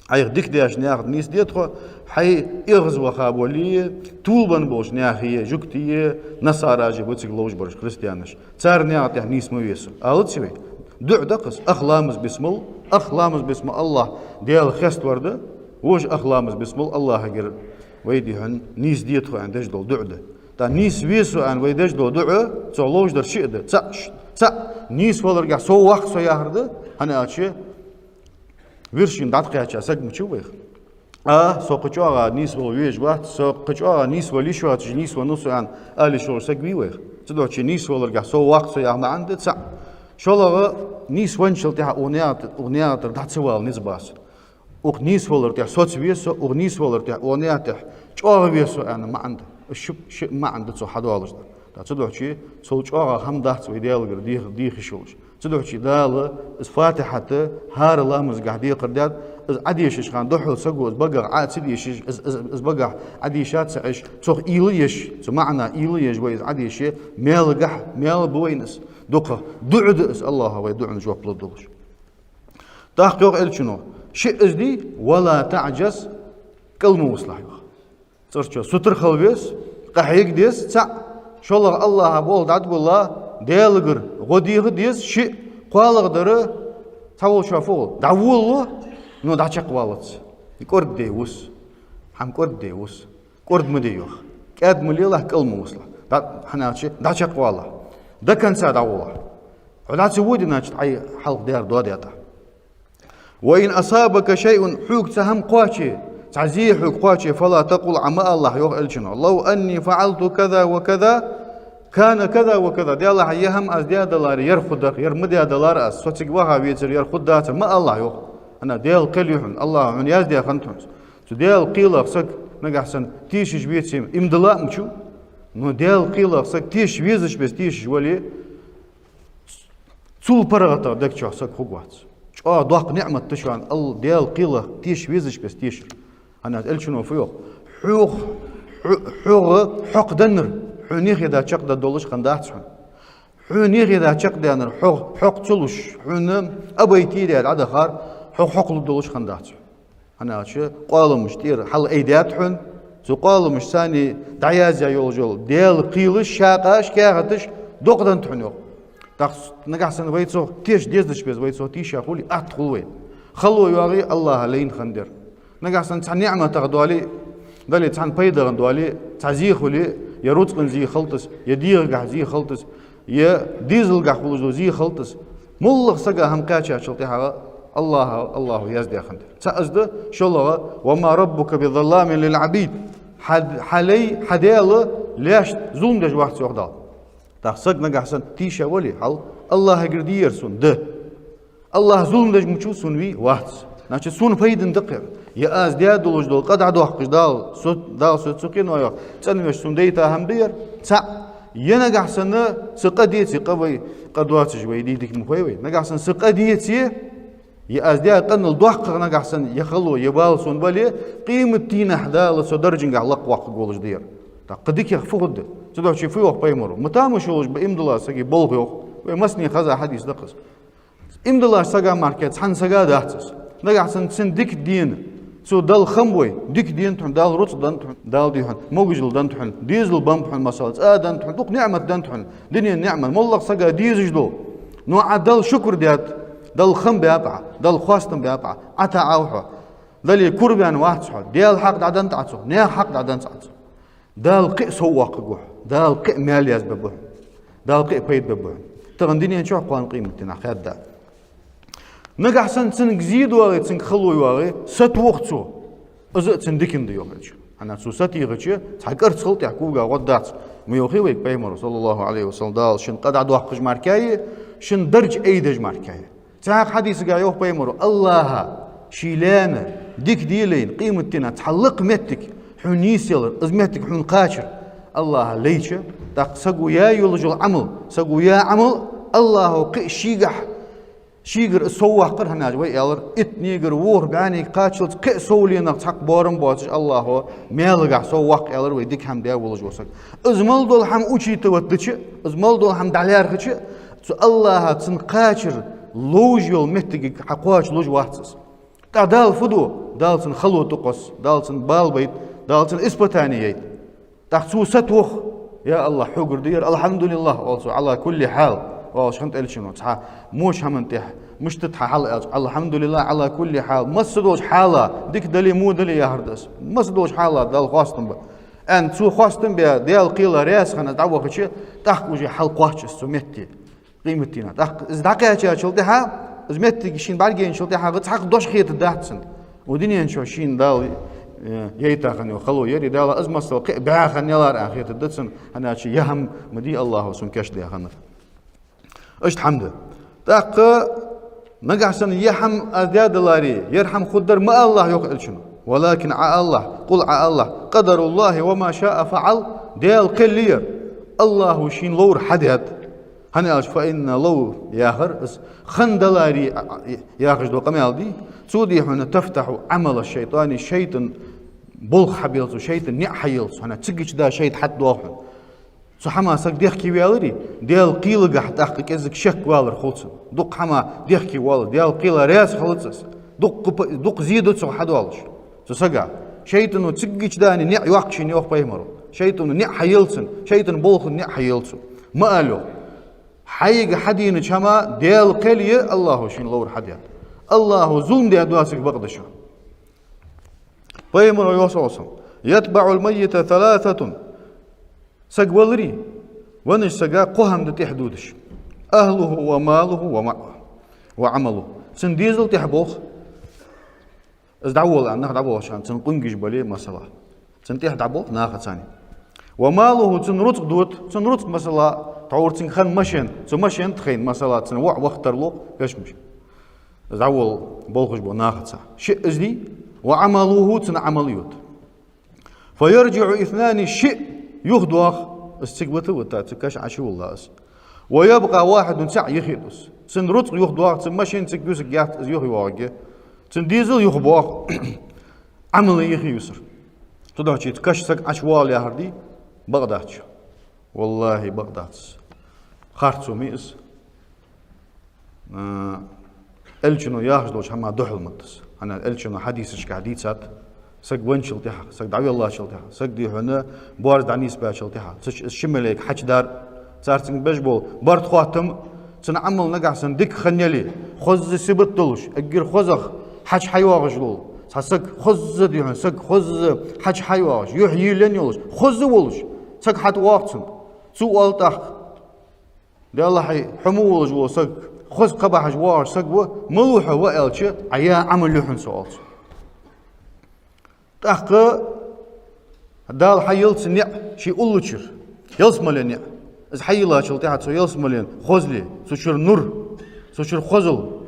Хьайх дика даьча наькъа тӀа нийсде тхо, хьай эгӀазваха болий, тилабенна болча наьхеи, жугтеи, насараши ба цига ловш бараш, христианаш. Цар наькъа тӀа нийса ма ве со, оалаций вай? ДуӀа да-кх из. Ах ламаз бисмал, ах ламаз бисмал АллахӀ Даьла хеставар да, вож ах ламаз бисмал АллахӀагара вай дихьан нийсде тхо аьнна деш дола дуӀа да. ТӀаккха нийса ве со аьнна вай деш дола дуӀа, цох ловш дар шиъ да. ЦаӀ, цаӀ, нийсваларгахьа сов ваккха со яхар да, хӀана аьлча вершина дӀатӀакхаьча саг ма вий вайх. А, со кхы чӀоагӀа нийсвала везаш вац, со кхы чӀоагӀа нийсвала йиш йоацаш нийсвеннав со аьнна ала йиш йолаш саг вий вайх. Цудухьа нийсваларгахьа сов ваккха со яха маӀан да цаӀ. ШоллагӀа, нийсвенначул тӀехьагӀа укх наькъа тӀа, укх наькъа тӀара дӀа ца вала низ бац. Укх нийсвалара тӀехьа соцаве со, укх нийсвалара тӀехьа, укх наькъа тӀехьа чӀоагӀве со аьнна маӀан да. Из ши, ши маӀан да цо хьадоалаш дар. ТӀаккха цудухьа цул чӀоагӀа хӀама дац вай Даьлагара дех-, деха йиш йолаш. Цудухьа Дала из Фатихьат хӀара ламазгахь декхар даьд, из Ӏодешаш хана духьал саго из багах Ӏо ца дешаш, из, из, из багах Ӏодеша ца Ӏеш, цох уйла еш, цу маӀанах уйла еш вай из Ӏодеше, маьлагахьа, маьл ба вайна из. Дукха дуӀа да из, АллахӀа вай дуӀан жоп лургдолаш. ТӀаккха йоах Элчано, шиъ из дий, «ولا تعجز», кӀал ма вусалахь, йоах. ЦӀерчо сутара хила веза, къахьега деза, цаӀ, шоллагӀа, АллахӀа болх дӀатӀагулла, Даьлагара гӀо деха деза, шиъ, кхоалагӀдар, цхьаволчоа фу гӀо, дӀаволало, но дӀачакхвалац. КӀордаде вус. ХӀама кӀордаде вус. КӀорда ма де, йоах. КӀаьда ма лелахь, кӀал ма вусалахь. ДӀа-, хӀана аьлча, дӀачакхвалалахь. До конца дӀагӀолахь. Хьо дӀа ца воде, значит, Ӏай хьалха даьр доадаьд Ӏа. «وإن أصابك شيء», хьога цхьа хӀама кхоаче, цхьа зе хьога кхоаче, «فلا تقل», Ӏа ма алалахь, йоах Элчано, «لو أني فعلت كذا وكذا كان كذا وكذا». Делахь, ер хӀама аз даь даларе, ер хургдар, ер ма даь даларе аз, со цига ваха вецаре, ер хургдацар, ма алалахь, йоах. ХӀана, Даьла кхел я хьона, АллахӀа хьона яздаь хиннад хьона из. Цу Даьла кхелах саг нагахьа санна тешаш веце, иман дилла а мича, но Даьла кхелах саг тешаш везача беса тешаш вале, цул паргӀатагӀа дег чу саг хургвац. ЧӀоагӀа доккха ниӀмат да шоана Алла Даьла кхелах тешаш везача беса тешар. ХӀана аьлча Элчано фу йоах: хьох-, хьо-, хьогӀа хьокх деннар хьона юхе чакхдаргдолаш хиннадац хьона. Хьона юхе чакхдаьннар хьо-, хьокх ца луш, хьона обойти даь дӀадахар хьо хьокх лургдолаш хиннадац хьона. ХӀана аьлча къоаламаш тӀера хьалъайдаьд хьона, цу къоаламашца дӀаяздаь йолаш йола Даьла кхелаш, шакъаш, каьхаташ дукха деннад хьона, йоах. ТӀаккха нагахьа санна вай цох тешаш дезача беса, вай цох тийша хуле, атта хул вайна. Хало йоагӀе, АллахӀа лайна хиннадар. Нагахьа санна цхьа ниӀматах доале, дале цхьан пайдагӀа доале, цхьа зе хуле, е рузкъан зе хилда из, е дегӀагахьа зе хилда из, е дезалгахьа хулаш дола зе хилда из. МоллагӀа сага хӀама кхаьчачул тӀехьагӀа АллахӀа, АллахӀа яздаь хиннадар. ЦаӀ из да, шоллагӀа: «وما ربك بظلام للعبيد». Хьа, хьа лай, хьа Даьла лаьшта зулам деш вац, йоах Дала. ТӀаккха саг нагахьа санна тийша вале, хьал АллахӀагара дий ер сона? Да. АллахӀ зулам деш мича ва, сона вий? Вац. Значит, сона пайдана да-кх ер. Е аз даь долаш дола къа дӀадоаккхаш Дала, со, Дала со цу кхено, йоах, цӀенвеш сона дайта хӀама да ер? ЦаӀ. Е нагахьа санна са къа деце, къа вай, къа доацаш вай дий, дика ма хой вай. Нагахьа санна са къа деце, е аз даь къинал доккхагӀа нагахьа санна е хало, е бала сона бале, къематдийнахьа Дала со даржангахьа лакхвоаккхаргволаш да ер. ТӀаккха дикагӀа фу хургда? Цудухьа фу йоах пайхамаро? Ма тамаш йолаш ба иман дилла сага болх, йоах. Вай массане хеза хьадис да-кх из. Иман диллача сага мара кхы цхьан сага дац из. Нагахьа санна цун дика дена, цо Далла хам бой, дика денад хьона, Дала рузкъа деннад хьона, Дала дий хьона, могашал деннад хьона, дезал беннаб хьона, масала, цӀа деннад хьона, дукха ниӀмат деннад хьона, дунен ниӀмат, моллагӀа сага дезаш дола. Но Ӏа Далла шукр даьд, Далла хам баьб Ӏа, Далла хоастам баьб Ӏа, Ӏа таӀав хьо. Дале кура ваьнна вац хьо, Даьла хьакъ дӀаденнад Ӏа цох, наьха хьакъ дӀаденнад Ӏа цох. Дала кхы а сов воаккхаргва хьо, Дала кхы а маьл язбергба хьона, Дала кхы а пайда бергба хьона. Тахан дунен чу, кхоана къематдийнахьа хаьдда. Нагахьа санна цунга зе доагӀе, цунга хало йоагӀе, сатох цо. Из а цун дикан да, йоах Элчано. ХӀана, цо сатийхача, цхьа кӀарцхал тӀехьа кога гӀоргдац. Ма йоахий вайга пайхамаро, صلى الله عليه وسلم, Дала шун къа дӀадоаккхаш мара кхы а, шун дарж айдеш мара кхы а. Цхьаькха хьадисагахь йоах пайхамаро: АллахӀа ший лаьна дика де лайна, къематдийнахьа цхьа лакха моттиг хьона нийсъялар, из моттиг хьона кхачар АллахӀа лайча, тӀаккха саго яь йолаш йола Ӏамал, саго яь Ӏамал АллахӀа кхы а шийгахьа, шийгара сов воаккхар. ХӀана аьлча вай аьлар, иттанегара ворхӀ бӀаьнега кхаччалца кхы а совленах цхьаккха боарам боацаш АллахӀа маьлагахьа сов воаккх, аьлар вай дика хӀама даь волаш вола саг. Из мел дола хӀама учитывать дича, из мел дола хӀама дӀалаьрхӀача, цу АллахӀа цунна кхачар ловш йола моттигага хьакхоачалуш вац из. ТӀаккха Дала фу ду? Дала цунна хало тӀакхосс, Дала цунна бала байт, Дала цунна испытани яйт. ТӀаккха цо сатох: «Я АллахӀ, хьогара да ер, الحمد لله», оал цо, «على كل حال», оалаш хиннад Элчано. Цхьа моча хӀаман тӀехьа мишта да хьа хьал аьлча: «الحمد لله على كل حال». Масса долча хьала, дика дале, во дале яхар да из. Масса долча хьала Далла хоастам ба. Аьнна, цо хоастам баь, Даьла кхела раьза хинна дӀавахача, тӀаккха уже хьал кхоач из цу метте, къематдийнахьа. ТӀаккха из дӀакхаьчачул тӀехьагӀа, из моттиг шийна бӀаргаяйначул тӀехьагӀа цхьаккха дош хетаргдац цунна. Укх дунен чу шийна Дала, э, яйта хинна йола хало яр, Дала из масала кхы а баь хинна ялар аьнна хетаргда цунна, хӀана аьлча ер хӀама ма дий АллахӀа сона кийчдаь хиннар. Иштта хӀама да. ТӀаккха нагахь санна ер хӀама аз даь даларе, ер хӀама хургдар ма алалахь, йоах Элчано. ولكن, Ӏа алалахь, قل, Ӏа алалахь: قدر الله وما شاء فعل, Даьла кхел я ер, АллахӀа шийна ловр хьадаьд. ХӀана аьлча, فإن لو яхар, из хинна даларе, а, а, яхаш дола къамаьл да, цо, дий хьона, تفتح عمل الشيطان, шайтӀан болх хьабеллац, шайтӀан ниӀ хьаеллац, хӀана, цигача да шайтӀа хьатӀадоагӀа хьона. Цу хӀамах саг дехкеваьларе, Даьла кхелагахь тӀаккха кӀезига шек валар хул цунна. Дукха хӀамах дехкевоал, Даьла кхела раьза хилац из. Дукха па-, дукха зе да цох хьадоалаш цу сага. ШайтӀано цигача да ниӀ йоаккх шийна, йоах пайхамаро. ШайтӀано ниӀ хьаеллац цунна, шайтӀан болханна ниӀ хьаеллац цо. Ма ала, йоах. Хьайга хьаденача хӀаман Даьла кхел я, АллахӀа шийна ловр хьадаьд. АллахӀа зулам даь доацилга бакъда шо. Пайхамаро йоах, صلى الله عليه وسلم: يتبع الميت ثلاثة. Саг валаре, веннача сага кхо хӀама да тӀехьа додаш: أهله وماله ومع-, وعمله. Цун дезал тӀехьа болх, из дӀаволла аьнна, нах дӀаболхача хана, цун къонгаш бале, масала, цун тӀехьа дӀаболх нахаца. وماله, цун рузкъа дода, цун рузкъа, масала, тхьовра цунга хинна машен, цу машен тӀа хайна, масала, цун воӀ вахийтар лоха, вешмаш. Из дӀаволла болхаш бола нахаца. Шиъ из дий, وعمله, цун Ӏамал йода. فيرجع اثنان, шиъ юхадоагӀа, из цига вита а вита, цу каша Ӏочувулла из. ويبقى واحد, цаӀ юхе дус. Цун рузкъа юхадоагӀа, цун машен цига юсаргьяц, из юхайоагӀаргья. Цун дезал юхабоагӀа, Ӏамал юхеюсар. Цудухьа цу каша саг ӀочувоагӀа яхар дий, бакъ дац шо. ВаллахӀи, бакъ дац. Харцо ма йий из. А, Элчано яхаш долча хӀаман духьал ма да из. ХӀана, Элчано хьадисашка дийцад, саг венначул тӀехьагӀа, саг дӀавеллачул тӀехьагӀа, саг, дий хьона, боарз дӀанийсбаьчул тӀехьагӀа, цу чу из ши малейк хьачудар, цар цунга беш бола барт хоттам, цун Ӏамал нагахь санна дика хинна яле, хоза сибат долаш, эггара хозагӀа хьачу хьайоагӀаш вола цхьа саг, хоза, дий хьона, саг хоза хьачу хьайоагӀаш, юхь йийлен йолаш, хоза волаш саг хьатӀавоагӀа цунна. Цо оал тӀаккха: Даьллахьий, хьо ма волаш вола саг, хоза кхаъ бахьаш воагӀаш саг ва, малув хьо, ва аьлча, Ӏа яь Ӏамал я хьона со, оал цо. ТӀаккха Дала хьаелл цунна ниӀ ший уллачура, ялсмален ниӀ. Из хьайийллачул тӀехьагӀа цо ялсмален хозал, цу чура нур, цу чура хозал,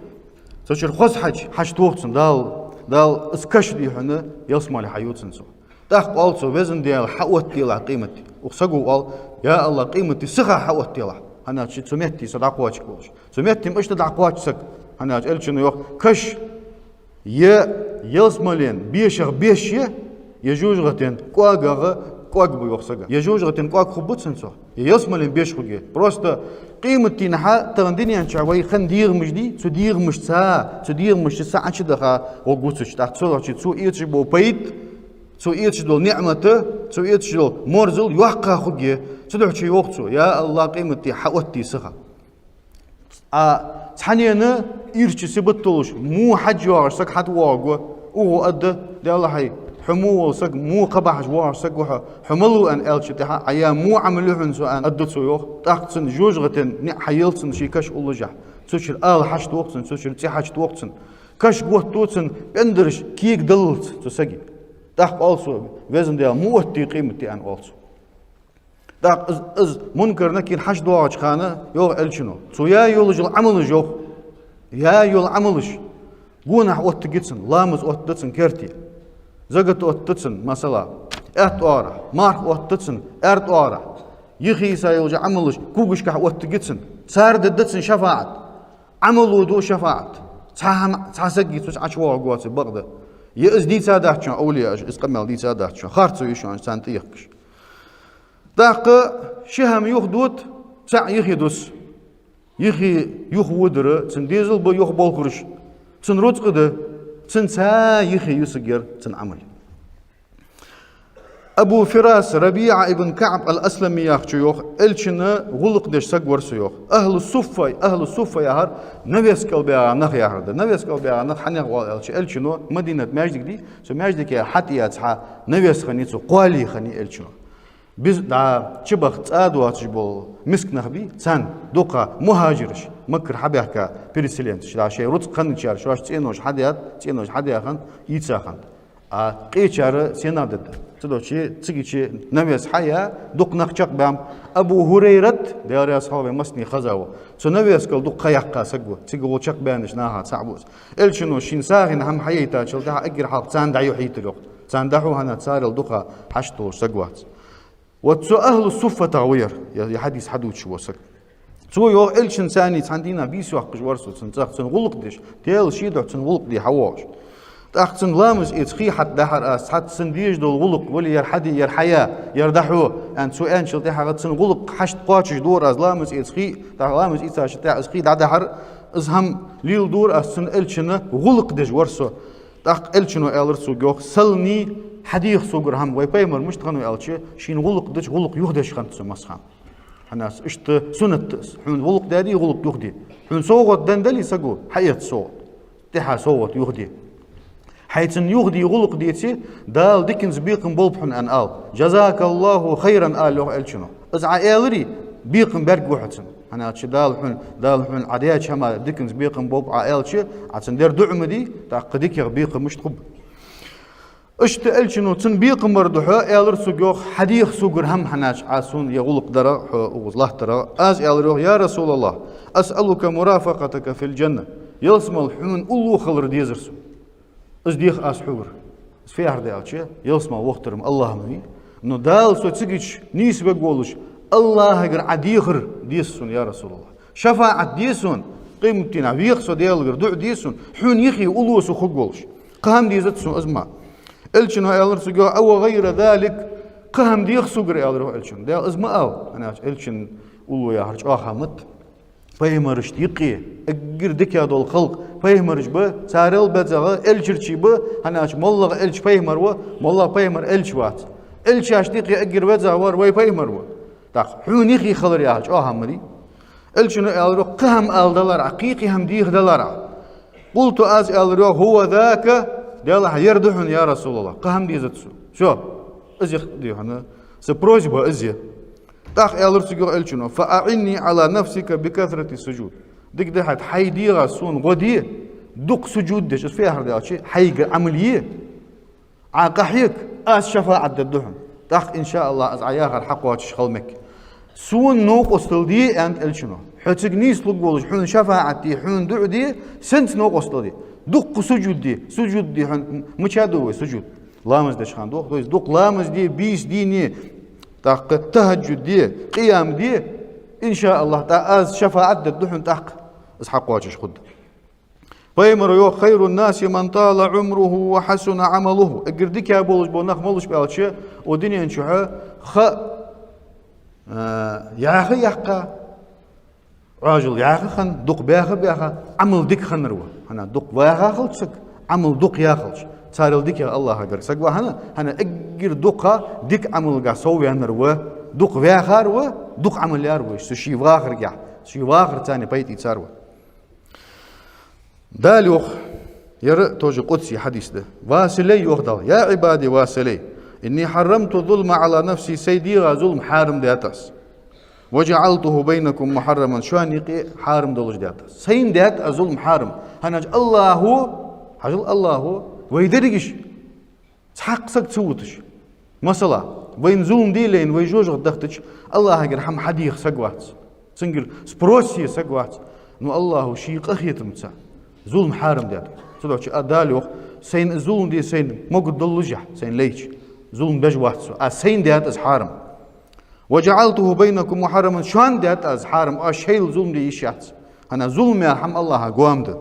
цу чура хоза хьаж хьачутох цунна Дала, Дала из каша, дий хьона, ялсмале хьаю цунна цо. ТӀаккха оал цо: Везан Даьла, хьаоттаделахь къематди. Укх саго оал: Я АллахӀ, къематди сиха хьаоттаделахь, хӀана аьлча цу метте со дӀакхоачаргволаш. Цу метте-м иштта дӀакхоач саг, хӀана аьлча Элчано йоах: каша е ялсмален бешах беш я, е жожагӀатен кӀоагах кӀоаг ба, йоах, сага. Е жожагӀатен кӀоаг хургба цунна цох, е ялсмален беш хургья. Просто къематдийнахьа тахан дунен чу вай хинна дегӀамаш дий, цу дегӀамашца, цу дегӀамашца са Ӏочудаха гӀоргва цу чу. ТӀаккха цудухьа цо эцаш бола пайда, цо эцаш дола ниӀмат, цо эцаш дола моарзал йоккха хургья. Цудухьа йоах цо: Я АллахӀ, къематди хьаоттаде сиха. А цхьаннена ирча сибат долаш, во хьаж йоагӀаш саг хьатӀавоагӀаргва, укхо аргда: Даьллахьий, хьо во вола саг, во кхаъ бахьаш воагӀаш саг ва хьо, хьо малув, аьнна, аьлча тӀехьа, Ӏа яь во Ӏамал я хьона со, аьнна, аргда цо, йоах. ТӀаккха цунна жожагӀатен ниӀ хьаелл цунна ший каша уллашехь, цу чура ала хьачутох цунна, цу чура цӀи хьачутох цунна. Каша готто цунна, пӀендараш кега даллалца цу сага. ТӀаккха оал цо: Везан Даьла, ма оттаде къематди, аьнна, оал цо. ТӀаккха из, из Мункар-Накир хьачудоагӀача хана, йоах Элчано, цо яь йолаш йола Ӏамалаш, йоах, яь йола Ӏамалаш, гонахьа оттаргья цунна, ламаз оттаду цунна керте, закат оттаду цунна, масала, аьтта оагӀорахьа, марха оттаду цунна аьрда оагӀорахьа, юхе йиса йолча Ӏамалаш когашкахьа оттаргья цунна, цар дергда цунна шафаӀат. Ӏамало да шафаӀат. Цхьа хӀама, цхьа саг цу чу ӀочувоагӀаргвоацар бакъда. Е из дийцадац шоана, овлияаша из къамаьл дийцадац шоана, харцо я шоана царна тӀаехкаш. ТӀаккха ши хӀама юхадода, цаӀ юхе дус. Юхе юхаводар, цун дезал ба юхаболхараш, цун рузкъа да, цунца юхе юсаргьяр цун Ӏамал. Абу Фирас РабиӀа ибн КаӀб ал-Аслами яхачо йоах: Элчана гӀулакх деш саг вар со, йоах. Ахьлу суффа, ахьлу суффа яхар навес кӀал баьгӀа нах яхар да. Навес кӀал баьгӀа нах хьанех оал аьлча, Элчано, Мадинат маьждиг дий, цу маьждига хьатӀаяь цхьа навес хиннай, цу кхоале хиннай Элчано. Биз-, дӀа чубаха цӀа доацаш бола миска нах бий, царна, дукха мухьажираш, Маккара хьабаьхка переселенцаш, дӀа шоай рузкъа хинначар шоаш цӀенош хьадаьд, цӀенош хьадаь хиннад, ийца хиннад. А къечар сенах дергда? Цудухьа цига чу навес хьаяь, дукха нах чакхбаьннаб. Абу ХӀурайрат, Даьла раьза хилва вай массане, хеза ва. Цу навескал дукха ха яьккха саг ва. Цига гӀолла чакхбаьннача наха цаӀ ва из. Элчано шийна сагӀийна хӀама хьаяйтачул тӀехьагӀа эггара хьалха царна дӀайохьийтар йоах. Царна дӀахьу, хӀана аьлча царел дукха хьашт долаш саг вац. Вот цу ахӀлу суффатах ва ер, е, е хьадис хьадувцаш вола саг. Цо йоах, Элчанца цхьан дийнахьа бийса йоаккхаш вар со цун цӀагӀа, цун гӀулакх деш, Даьла ший духьа цун гӀулакх де хьавоагӀаш. ТӀаккха цун ламаз эца хий хьатӀадахьар аз, цхьацца цун дезаш дола гӀулакх, вале, ер хьаде, ер хьая, ер дӀахьо, аьнна, цо аьнначул тӀехьагӀа цун гӀулакх хьашт кхоачаш дора аз, ламаз эца хий, тӀаккха ламаз эцачул тӀехьагӀа из хий дӀадахьар, из хӀама леладора аз цун, Элчан гӀулакх деш вар со. ТӀаккха Элчано аьлар цунга йоах: «Сални, хьадеха согара хӀама». Вай пайхамар мишта хиннав аьлча, шийна гӀулакх дича, гӀулакх юхадеш хиннад цо массахана. ХӀана аьлча иштта суннат да из. Хьона гӀулакх даьдий, гӀулакх юхаде. Хьона совгӀат денна дале саго, хьаэца совгӀат. ТӀехьа совгӀат юхаде. Хьайна цунна юхаде, гӀулакх деце, Дала диканца бекхам болба хьона аьнна ала. «Жазакаллаху хайран», ала йоах Элчано. Из Ӏа аьларе, бекхам бергба хьона цунна. ХӀана аьлча Дала хьона, Дала хьона Ӏа даьча хӀаман диканца бекхам болба Ӏа аьлча, Ӏа цунна дер дуӀа ма дий, тӀаккха дикагӀа бекхам мишта хургба. Иштта Элчано цунна бекхам бар духьа аьлар цунга йоах: «Хьадеха согара хӀама, хӀана аьлча Ӏа сона ер гӀулакх дарах, хьо укхаза латтарах». Аз аьлар йоах: «Я РасулаллахӀ, асъалука мурафакъатака фил жанна». Ялсмала хьона уллув хилар дезар сона. Из дех аз хьогара. Из фу яхар да аьлча, ялсмала вахийтар-м АллахӀ ма вий. Но Дала со цига чу нийсвергволаш, АллахӀагара Ӏа дехар деза сона, я РасулаллахӀ. ШафаӀат де сона, къематдийнахьа веха со Даьлагара, дуӀа де сона, хьона юхе уллув со хургволаш. Кхы хӀама дезац сона из мара. Элчано аьлар цунга йоах: «Ау гӀайра залик», кхы хӀама деха согара, аьлар йоах Элчано. Даьла, из ма ала, хӀана аьлча Элчан уллув яхар чӀоагӀа ма да. Пайхамарашта юкъе эггара дикагӀа дола халкъ пайхамараш ба, царел безагӀа элчий ба, хӀана аьлча моллагӀа элча пайхамар ва, моллагӀа пайхамар элча вац. Элчашта юкъе эггара везагӀа вар вай пайхамар ва. ТӀаккха хьона юхе хилар яхар чӀоагӀа хӀама ма дий. Элчано аьлар йоах: «Кхы хӀама ала далар Ӏа, кхы-кхы хӀама деха далар Ӏа». «Къулту», аз аьлар йоах: «ХӀува зака», Даьла, ер да хьона, я РасулаллахӀ, кхы хӀама дезац сона. Всё, из я, дий хьона, са просьба из я. ТӀаккха аьлар цунга йоах Элчано: «Фа аӀинни Ӏала нафсика би касрати суджуд». Дика да хьона, хьай дегӀа сона гӀо де, дукха суджуд деш, из фу яхар да аьлча, хьайгара Ӏамал е. Ӏа къахьега, аз шафаӀат дергда хьона. ТӀаккха, иншааллахӀ, аз Ӏа яхар хьакхоачаш хила мег. Сона новкъостал де, аьннад Элчано. Хьо цига нийслургволаш, хьона шафаӀат де, хьона дуӀа де, сенца новкъостал де? Дукха суджуд де, суджуд де хьона, мича ду вай суджуд? Ламаз деча хана дох, то есть дукха ламаз де, бийса дийне, тӀаккха тахӀаджуд де, къиям де, иншааллахӀ, тӀа аз шафаӀат дергда хьона тӀаккха, аз хьакхоачаш хургда. Пайхамаро йоах: «Хайрун наси ман тала Ӏумруху ва хьасуна Ӏамалуху». Эггара дикагӀа болаш бола нах малаш ба аьлча, укх дунен чухь ха, а, яха яьккха, Ӏоажал яха хинна, дукха баьха баьха, Ӏамал дика хиннар ва. ХӀана, дукха ваьха хилча саг, Ӏамал дукха яь хилча, царел дикагӀа АллахӀагара саг ва хӀана, хӀана эггара дукха дика Ӏамалга сов ваьннар ва, дукха ваьхар ва, дукха Ӏамал яьр ва, цу ший вахаргахь, ший вахарца пайда ийцар ва. Дала йоах, ер тоже къудси хьадис да. Ва са лай, йоах Дала: «Я Ӏибади, ва са лай, инни хьаррамту ззулма Ӏала нафси», сай дегӀа зулам хьарам даьд аз. «Ва жаӀалтуху байнакум мухьарраман», шоана юкъе хьарам долаш даьд аз. Сайна даьд аз зулам хьарам. ХӀана аьлча АллахӀо, хьажал, АллахӀо вай дерригаш цхьаккха саг ца вуташ. Масала, вайна зулам де лайна, вай жожагӀате дахийтача, АллахӀагара хӀама хьадеха саг вац. Цунгара спрос е саг вац. Но АллахӀо ший къахетамца зулам хьарам даьд. Цудухьа а Дала йоах: «Сайна зулам де сайна могаддоллашехь, сайна лайча, зулам беш вац со. Аз сайна даьд из хьарам. Ва жаӀалтуху байнакум мухьарраман, шоана даьд аз хьарам, оаш шоайла зулам де йиш яц». ХӀана, зулам яха хӀама АллахӀа гоама да.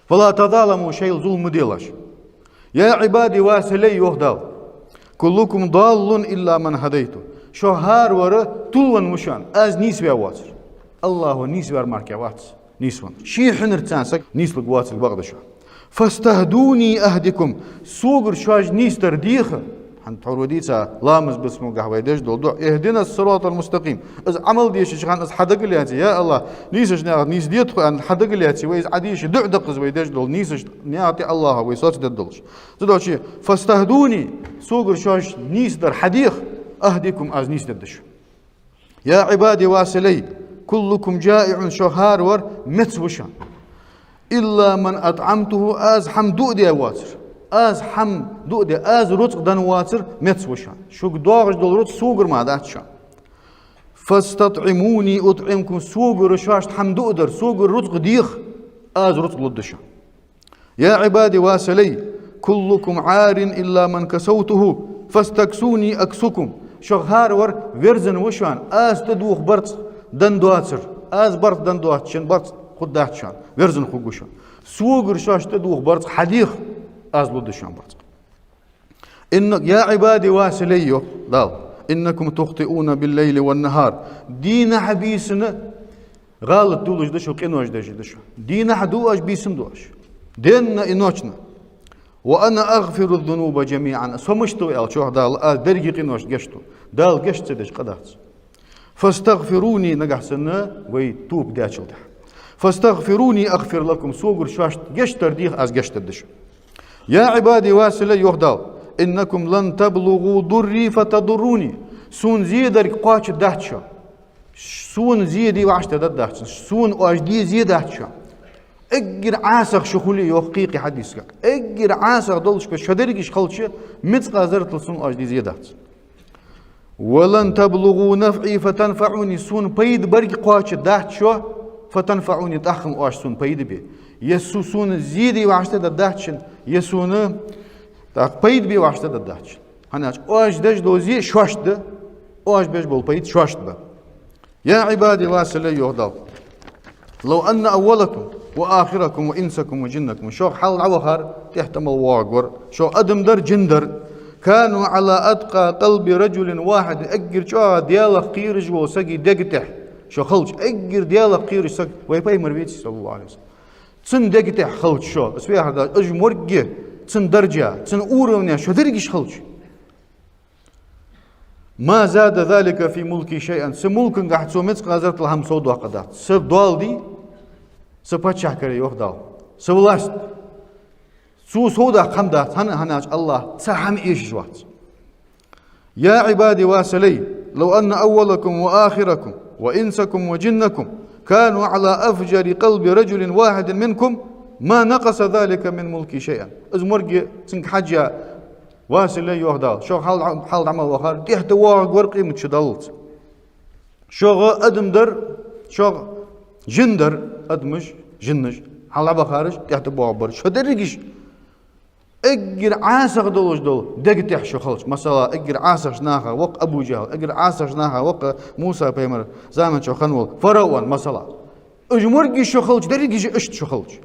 «Фала тазаламу», шоайла зулам ма делаш. «Я Ӏибади, ва са лай», йоах Дала, «куллукум даллун илла ман хӀадайту». Шух хӀаравар тилвенна ва шоана, аз нийсваь воацар. АллахӀо нийсваьр мара кхы вац нийсвенна. Ший хьинар цхьан саг нийслургвоацилга бакъда шо. «ФастахӀдуни ахӀдикум». Согара шоаш нийсдар деха. ХӀанз тхьовра вай дийца, ламаз бисмалгахь вай деш дола дуӀа: «ИхӀдинас-сиратӀал-мустакъим». Из Ӏамал дешача хана из хьа дага лаьце: «Я АллахӀ, нийсача наькъа нийсде тхо», аьнна, хьа дага лаьце вай из Ӏадеша дуӀа да-кх из, вай деш дола нийсача наькъа тӀа АллахӀа вай соцадергдолаш. Цудухьа: «ФастахӀдуни», согара шоаш нийсдар хьадеха, «ахӀдикум», аз нийсдергда шо. «Я Ӏибади, ва са лай, куллукум жаиӀун», шух хӀаравар меца ва шоана. «Илла ман атӀамтуху», аз хӀама дуа даь воацар. Аз хӀама дуаде, аз рузкъа денна воацар меца ва шоана. Шуга доагӀаш дола рузкъа согара мара дац шоана. فاستطعموني أطعمكم, согара шоашта хӀама дуадар, согара рузкъа деха, аз рузкъа лургда шоана. يا عبادي واصلي، كلكم عار إلا من كسوته، فاستكسوني أكسكم. Шух хӀаравар верзана ва шоана, аз тӀадувха барзкъа денна доацар, аз барзкъа денна доацачун барзкъа хургдац шоана, верзана хургва шоана. Согара шоашта тӀадувха барзкъа хьадеха, аз лургда шоана барзкъа. إن، يا عبادي واصلي, йоах Дала, إنكم تخطئون بالليل والنهار. Дийнахьа, бийсанна гӀалат дуллаш да шо, къинош деш да шо. Дийнахьа ду оаш, бийсанна ду оаш. Денно и ночно. وأنا أغفر الذنوب جميعا. Со мишта ва аьлча, йоах Дала, аз деррига къинош гешт ду. Дала гешт ца деш къа дац. فاستغفروني, нагахьа санна вай тоба дечул тӀехьа. فاستغفروني أغفر لكم, согара шоашта гешт дар деха, аз гешт дергда шоана. يا عبادي واصلي, йоах Дала, إنكم لن تبلغوا ضري فتضروني. Сона зе дарга кхоачаргдац шо. Сона зе де вӀаштӀехьадергдац шо. Сона оаш де зе дац шо. Эггара ӀасагӀа шо хуле, йоах кхы-кхы хьадисага, эггара ӀасагӀа долаш шо дерригаш хилча, мискъал зарратал сона оаш де зе дац. ولن تبلغوا نفعي فتنفعوني, сона пайда барга кхоачаргдац шо, فتنفعوني, тӀаккха-м оаш сона пайда бе. Е со, сона зе де вӀаштӀехьадергдац шо, е сона тӀаккха пайда бе вӀаштӀехьадергдац шо. ХӀана аьлча оаш деш дола зе шоашта да, оаш беш бола пайда шоашта ба. يا عبادي واصلي, йоах Дала. لو أن أولكم وآخركم وإنسكم وجنكم, шух хьалха дӀавахар, тӀехьа тӀа мел воагӀаргвар, шух адам дар, жин дар, كانوا على أتقى قلب رجل واحد, эггара чӀоагӀа Даьлах кхераш вола сага дега тӀа шо хилча, эггара Даьлах кхераш саг, вай пайхамар веций, صلى الله عليه وسلم, цун дега тӀа хилча шо, из вехар да, уж моргги цун даржа, цун уровне шо дерригаш хилча, ما زاد ذلك في ملكي شيئا. Са мулкагахьа цо мискъал зарратал хӀама совдоаккхаргдац. Са доал дий, са паччахьалкхе, йоах Дала, са власть, цо совдаккха хӀама дац, хӀана, хӀана аьлча АллахӀ цхьа хӀама эшаш вац. يا عبادي واصلي، لو أن أولكم وآخركم وإنسكم وجنكم كانوا على أفجر قلب رجل واحد منكم ما نقص ذلك من ملكي شيئا. Из моргги цунга хьежжа, Василий, йоах Дала, шух хьал-, хьалха дӀа мел вахар, тӀехьа тӀа воагӀаргвар къематди шу даллалца. Шух адам дар, шух жин дар, адамаш, жинаш, хьалха дӀабахараш, тӀехьа тӀа боагӀаргбараш, шо дерригаш. Эггара ӀасагӀа долаш дола дега тӀа шо хилча, масала, эггара ӀасагӀча нахах ва-кх Абу ЖахӀл, эггара ӀасагӀча нахах ва-кх Муса пайхамара заман чухь хинна вола ФараӀон, масала. Уж моргги шо хилча, дерригаш иштта шо хилча,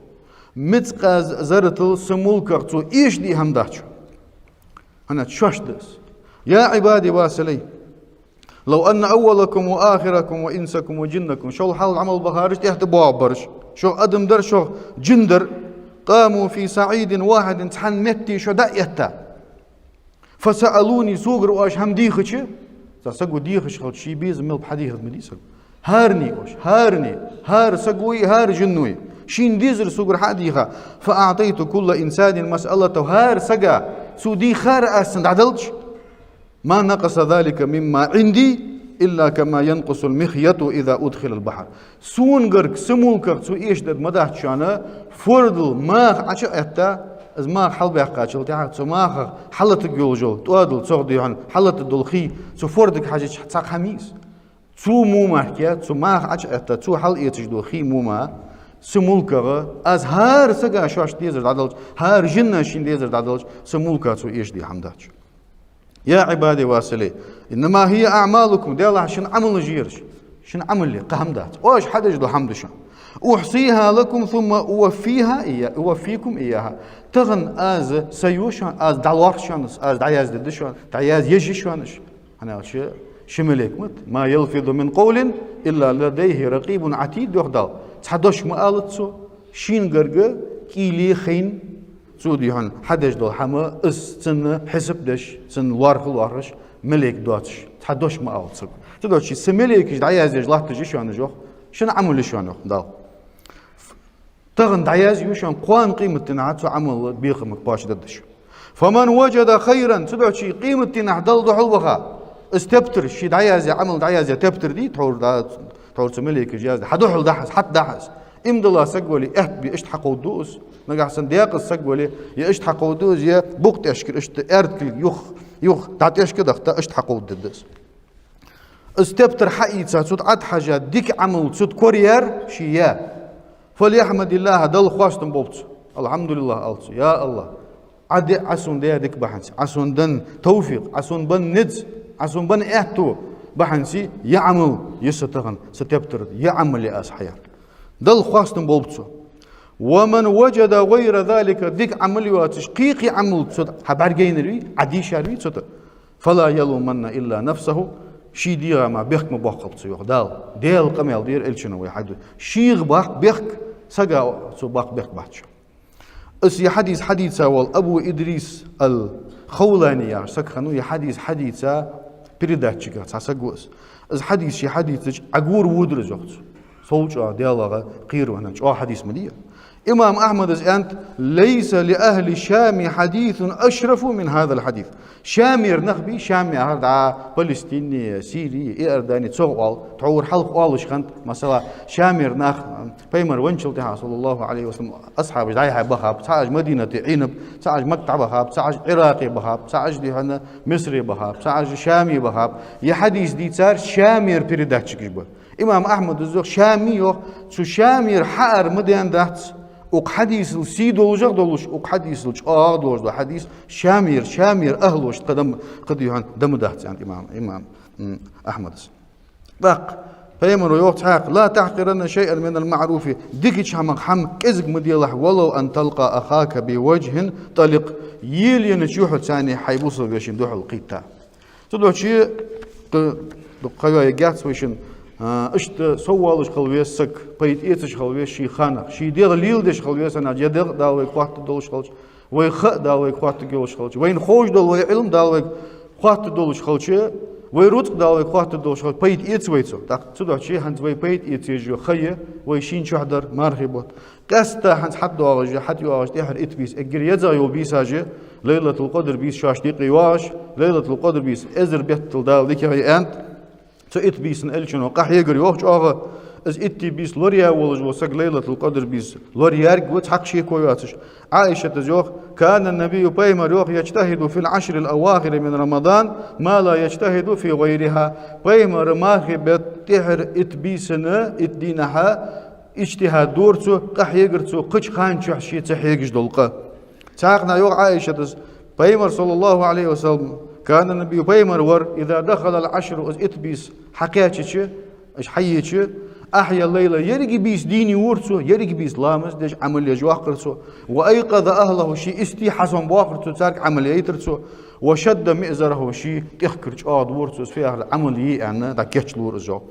мискъал зарратал са мулках цо эшаде хӀама дац шо. ХӀана аьлча шоашта да из. يا عبادي واصلي، لو أن أولكم وآخركم وإنسكم وجنكم, шул хьалха дӀа мел бахараш, тӀехьа тӀа боагӀаргбараш, шух адам дар, шух жин дар, قاموا في صعيد واحد, цхьан метте шо дӀа а этта, فسألوني, согара оаш хӀама дийхача, цхьа саго дехаш хилча, ший безам мел ба хьадийхад ма дий саго. ХӀаране оаш, хӀаране, хӀара саго а, хӀара жино а, шийна дезар согара хьа а дийха, فأعطيت كل إنسان مسألته, хӀара сага цо дийхар аз цунна дӀаделча, ما نقص ذلك مما عندي إلا كما ينقص المخيط إذا أدخل البحر. Сона гарга, са мулках цо эшадергма дац шоана, фордал маха Ӏочу а этта, из маха хьалбаьккхачул тӀехьагӀа цу махах хьаллатаргйолаш йола тӀоадал, цох дий хьона хьаллатаргдола хий, цу фордага хьежача цхьаккха хӀама йий из. Цу мо мара, цу маха Ӏочу а этта, цо хьалэцаш дола хий мо мара, са мулках аз хӀара сага шоашта дезар дӀаделча, хӀара жина шийна дезар дӀаделча, са мулках цо эшаде хӀама дац шоана. يا عبادي واصلي، إنما هي أعمالكم, Даьллахь, шун Ӏамалаш я ераш, шун Ӏамал я, кхы хӀама дац. Оаш хьадеш дола хӀама да шоана. أحصيها لكم ثم أوفيها إيا-، أوفيكم إياها. Тахан аз саю шоана, аз дӀалоархӀ шоана, аз дӀаяздергда шоана, дӀаязъеш я шоана уж. ХӀана аьлча ши малейк ма да. ما يلفظ من قول إلا لديه رقيب عتيد, йоах Дала. Цхьа дош ма алац цо, шийна гарга кӀийле хайна, цо дий хьона хьадеш дола хӀама, из цунна хьисап деш, цунна лоархӀа лоархӀаш, малейк доацаш, цхьа дош ма алац саго. Цудухьа са малейкаш дӀаяздеш латташ я шоана уж, йоах, шун Ӏамал я шоана, йоах Дала. Тахан дӀаязъю шоана, кхоана къематдийнахьа цу Ӏамала бекхам кхоачадергда шо. فمن وجد خيرا, цудухьа къематдийнахьа Далла духьал ваха, из тептар, ший дӀаязъяь Ӏамал дӀаязъяь тептар дий, тхьовра да-, тхьовра цу малейкаша яздаь, хьа духьал дахьа из, хьатӀадахьа из. Иман дола саг вале, аьтта бе иштта хьакховдаду из. Нагахьа санна декъаза саг вале, е иштта хьакховдаду из, е букъ тӀехьашкара иштта аьрда кулг юха, юха дӀатӀехьашка дахта иштта хьакховдадергда из. Из тептар хьаийца, цу тӀа Ӏад хьажа, дика Ӏамал цу тӀа кораяьр ше я. فليحمد الله, Далла хоастам болба цо. الحمد لله ала цо. Я АллахӀ, Ӏа де, Ӏа сона даь дика бахьанца, Ӏа сона денна товфикъ, Ӏа сона бенна низ, Ӏа сона бенна аьттув бахьанца я Ӏамал я са тахан, са тептар, я Ӏамал я аз хьаяьр. Далла хоастам болба цо. ومن وجد غير ذلك, дика Ӏамал йоацаш, кхы-кхы Ӏамал цу тӀа хьабӀаргаяйнар вий, Ӏа дийшар вий цу тӀа, فلا يلومن إلا نفسه, ший дегӀа мара бехк ма боаккхалба цо, йоах Дала. Даьла къамаьл да ер, Элчано вай хьаду. Шийга баккха бехк, сага цо баккха бехк бац. Из ер хьадис хьадийца вола Абу Идрис ал-Хавлани яхаш саг хиннав, ер хьадис хьадийца передатчик цхьа саг ва из. Из хьадис ше хьадийцача Ӏагора водар из, йоах цо. Сов чӀоагӀа Даьлагара кхера ва хьона, чӀоагӀа хьадис ма дий ер. Имам Ахьмада из аьннад: ليس لأهل الشام حديث أشرف من هذا الحديث. Шамера нах бий, Шам яхар дӀа Палестине, Сири, Иордани, цох оал, тхьовра хьалха оалаш хиннад, масала, Шамера нах, Пайхамар венначул тӀехьагӀа, صلى الله عليه وسلم, асхьабаш дӀай-хьай бахаб, цхьабараш Мадинате Ӏийнаб, цхьабараш Макка дӀабахаб, цхьабараш Ӏиракъе бахаб, цхьабараш дий хьона Мисре бахаб, цхьабараш Шаме бахаб. Ер хьадис дийцар Шамера передатчикаш ба. Имам Ахьмада из йоах, Шами йоах, цу Шамера хьаар ма даьннадац, укх хьадисал сий долаш а долаш, укх хьадисал чӀоагӀа долаш дола хьадис Шамера, Шамера ахӀлошта кхы да ма, кхы дий хьона да ма дац, аьннад имам, имам, м, Ахьмада из. ТӀаккха Пайхамаро йоах цхьаькха: لا تحقرن شيئا من المعروف, дикача хӀамах хӀама кӀезига ма делахь, ولو أن تلقى أخاك بوجه طلق, ела енача юхьа царна хьай бусалба вешийна духьал кхийтта. Цудухьа кхы, дукха ха йоаергьяц вайшинна, а, иштта соввалаш хила веза саг, пайда эцаш хила веза ший ханах, ший дегӀ леладеш хила веза, хӀана аьлча ер дегӀ Дала вайга хоаттаргдолаш хилча, вай ха Дала вайга хоаттаргйолаш хилча, вайна ховш дола вай Ӏилма Дала вайга хоаттаргдолаш хилча, вай рузкъа Дала вайга хоаттаргдолаш хилча, пайда эц вай цох. ТӀаккха цудухьа хӀанз вай пайда эца езаш йола ха я вай шийна чухь дар мархий бутт. Къаьстта хӀанз хьатӀадоагӀаш я, хьатӀайоагӀаш тӀехьара итт бийса, эггара езагӀа йола бийсаш я Лайлатул-Къадр бийса шоашта юкъе йоагӀаш, Лайлатул-Къадр бийса эзар беттал Дала дикагӀа я аьннад. Цу итт бийсан Элчано къахьегар йоах чӀоагӀа. Из итт бийса лораяь волаш вола саг Лайлатул-Къадр бийса лораярг ва, цхьаккха шеко йоацаш. Ӏаишата из йоах: كان النبي, Пайхамар йоах, يجتهد في العشر الأواخر من رمضان ما لا يجتهد في غيرها. Пайхамара мархий бетта тӀехьара итт бийсан, итт дийнахьа иджтихӀад дора цо, къахьегар цо, кхыча хана чухь ше ца хьегаш дола къа. Цхьаькханахьа йоах Ӏаишата из: Пайхамар, صلى الله عليه وسلم, كان النبي, Пайхамар вар, إذا دخل العشر, из итт бийса хьакхаьчача, уж хьаеча, أحيا الليل, еррига бийса дийна йора цо, еррига бийса ламаз деш, Ӏамал еш йоаккхар цо, وأيقظ أهله, ший истий хьасомабоаккхар цо, царга Ӏамал яйтар цо, وشد مئزره, ший тӀехкар чӀоагӀа дора цо, из фу яхар да, Ӏамал е аьнна, дӀакийчлора из, йоах.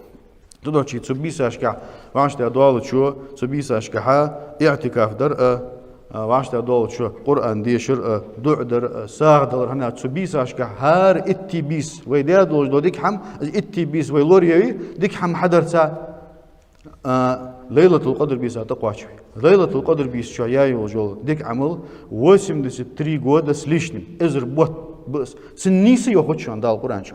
Цудухьа цу бийсашкахь вӀаштӀехьа доаллачо, цу бийсашкахьа иӀтикаф дар а, а, вӀаштӀехьа доаллачо Къуръан дешар а, дуӀа дар а, сагӀа далар, хӀана аьлча цу бийсашкахь хӀара итт бийса вай даь долаш дола дика хӀама, из итт бийса вай лорае, дика хӀама хьадарца, а, Лайлатул-Къадр бийса тӀакхоачаш я вай. Лайлатул-Къадр бийса чухь яь йолаш йола дика Ӏамал восемьдесят три года с лишним, эзар бутт ба из. Цун нийса йоах шоана Дала Къуръан чу.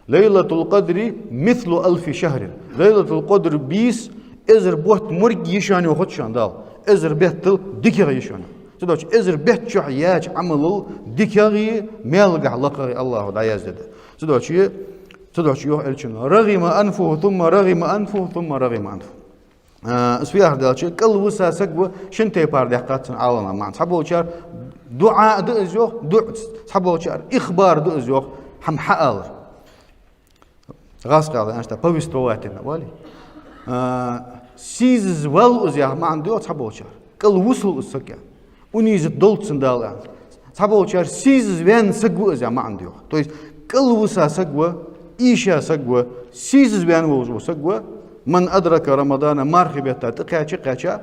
Лайлатул-Къадри мислу алфи шахрин. Лайлатул-Къадр бийса эзар бутт морг я шоана йоах шоана Дала. Эзар беттал дикагӀа я шоана. Цудухьа эзар бетта чухь яьча Ӏамалал дикагӀеи, маьлагахьа лакхагӀеи АллахӀа дӀаяздергда. Цудухьа, цудухьа йоах Элчано: رغم أنفه ثم رغم أنفه ثم رغم أنفه. А, из фу яхар да аьлча, кӀалвиса саг ва, шин тайпара даьккхад цун Ӏаламнаха маӀан. Цхьаболчар дуӀа да из йоах, дуӀа, цхьаболчар ихбар да из йоах, хӀама хьаалар. ГӀазкхаьча аьнна, повествовательно оалий. А, сийсаз ваьннав из яха маӀан да йоах цхьаболчар. КӀалвусалва из саг яха. Унизить долда цунна Дала аьнна. Цхьаболчар сийсаз ваьнна саг ва из яха маӀан да йоах. То есть кӀалвиса саг ва, ийша саг ва, сийсаз ваьнна волаш вола саг ва, من أدرك رمضان, мархий бетта тӀакхаьча, кхаьча,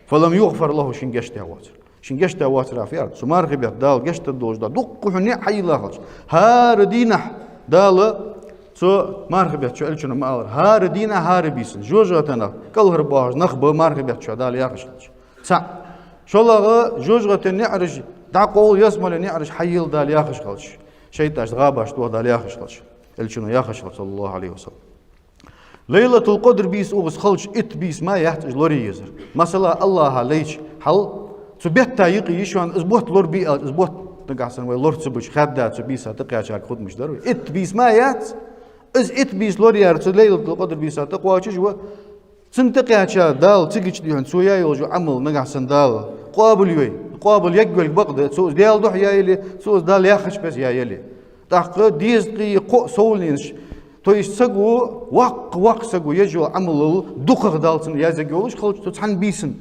فلم يغفر له, шийна гешт даь воацар. Шийна гешт даь воацар фу яхар да? Цу мархий бетта Дала гешт дергдолаш да, дуккха хӀама яхьийла хилча. ХӀара дийнахьа Дала цу мархий бетта чу, Элчано ма аллара, хӀара дийнахьа, хӀара бийсан жожагӀатенах кӀалхарбоахаш нах ба мархий бетта чу Дала яхаш хилча. ЦаӀ. ШоллагӀа, жожагӀатен наӀараш дӀакъовла, ялсмален наӀараш хьайийлла Дала яхаш хилча, шайтӀашта гӀабаш тоха Дала яхаш хилча, Элчано яхаш хилча, صلى الله عليه وسلم. Лайлатул-Къадр бийса укхаза хилча, итт бийса мара яц из лорае езар. Масала, АллахӀа лайча хьал, цу бетта юкъе йиш йолаш из бутт лорабе аьлча, из бутт, нагахьа санна вай лора ца бича, хадда цу бийса тӀакхаьчарга хутмаш дар вай. Итт бийса мара яц, из итт бийса лораяьр цу Лайлатул-Къадр бийса тӀакхоачаш ва, цунна тӀакхаьча Дала цига чу дихьан, цо яь йолаш йола Ӏамал нагахьа санна Дала къоабалйой, къоабал ергйолга бакъда, цо из Даьла духьа яь яле, цо из Дала яхача беса яь яле. ТӀаккха дезткъеи кхо совненаш, то есть саго воккха, воккха саго еш йола Ӏамалал дукхагӀа Дала цунна язъергйолаш хилча, цу цхьан бийсан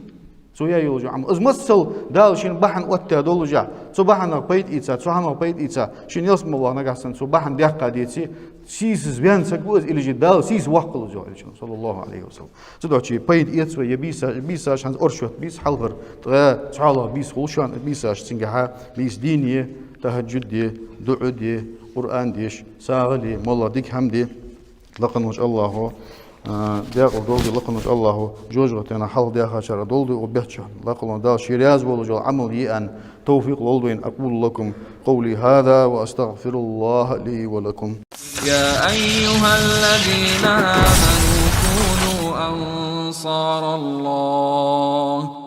цо яь йолаш йола Ӏамал. Из масал Дала шийна бахьан оттадаь доллашехь, цу бахьанах пайда ийца, цу хӀамах пайда ийца, шийна ялсмала ваха нагахьа санна цо бахьан даьккха деце, сийсаз ваьнна саг ва из, или же Дала сийсаз воаккхалва из, йоах Элчано, саллаллахӀу Ӏалайхи ва саллам. Цудухьа пайда эца вай, е бийса-, бийсаш хӀанз оршот бийса, хьалхара ткъаь цхьоалагӀа бийса хул шоана, бийсаш цунгахьа бийса дийна е, тахӀажжуд де, дуӀа де, Къуръан деш, сагӀа ле, моллагӀа дика хӀама де. Лакха волча АллахӀо, а, декъала долда, лакха волча АллахӀо жожагӀатенах хьалхадаьхачарех долда вай бехча. Лакха волча Дала ше раьза волаш йола Ӏамал е аьнна товфикъ лолда вайна. أقول لكم قولي هذا وأستغفر الله لي ولكم. يا أيها الذين آمنوا كونوا أنصار الله.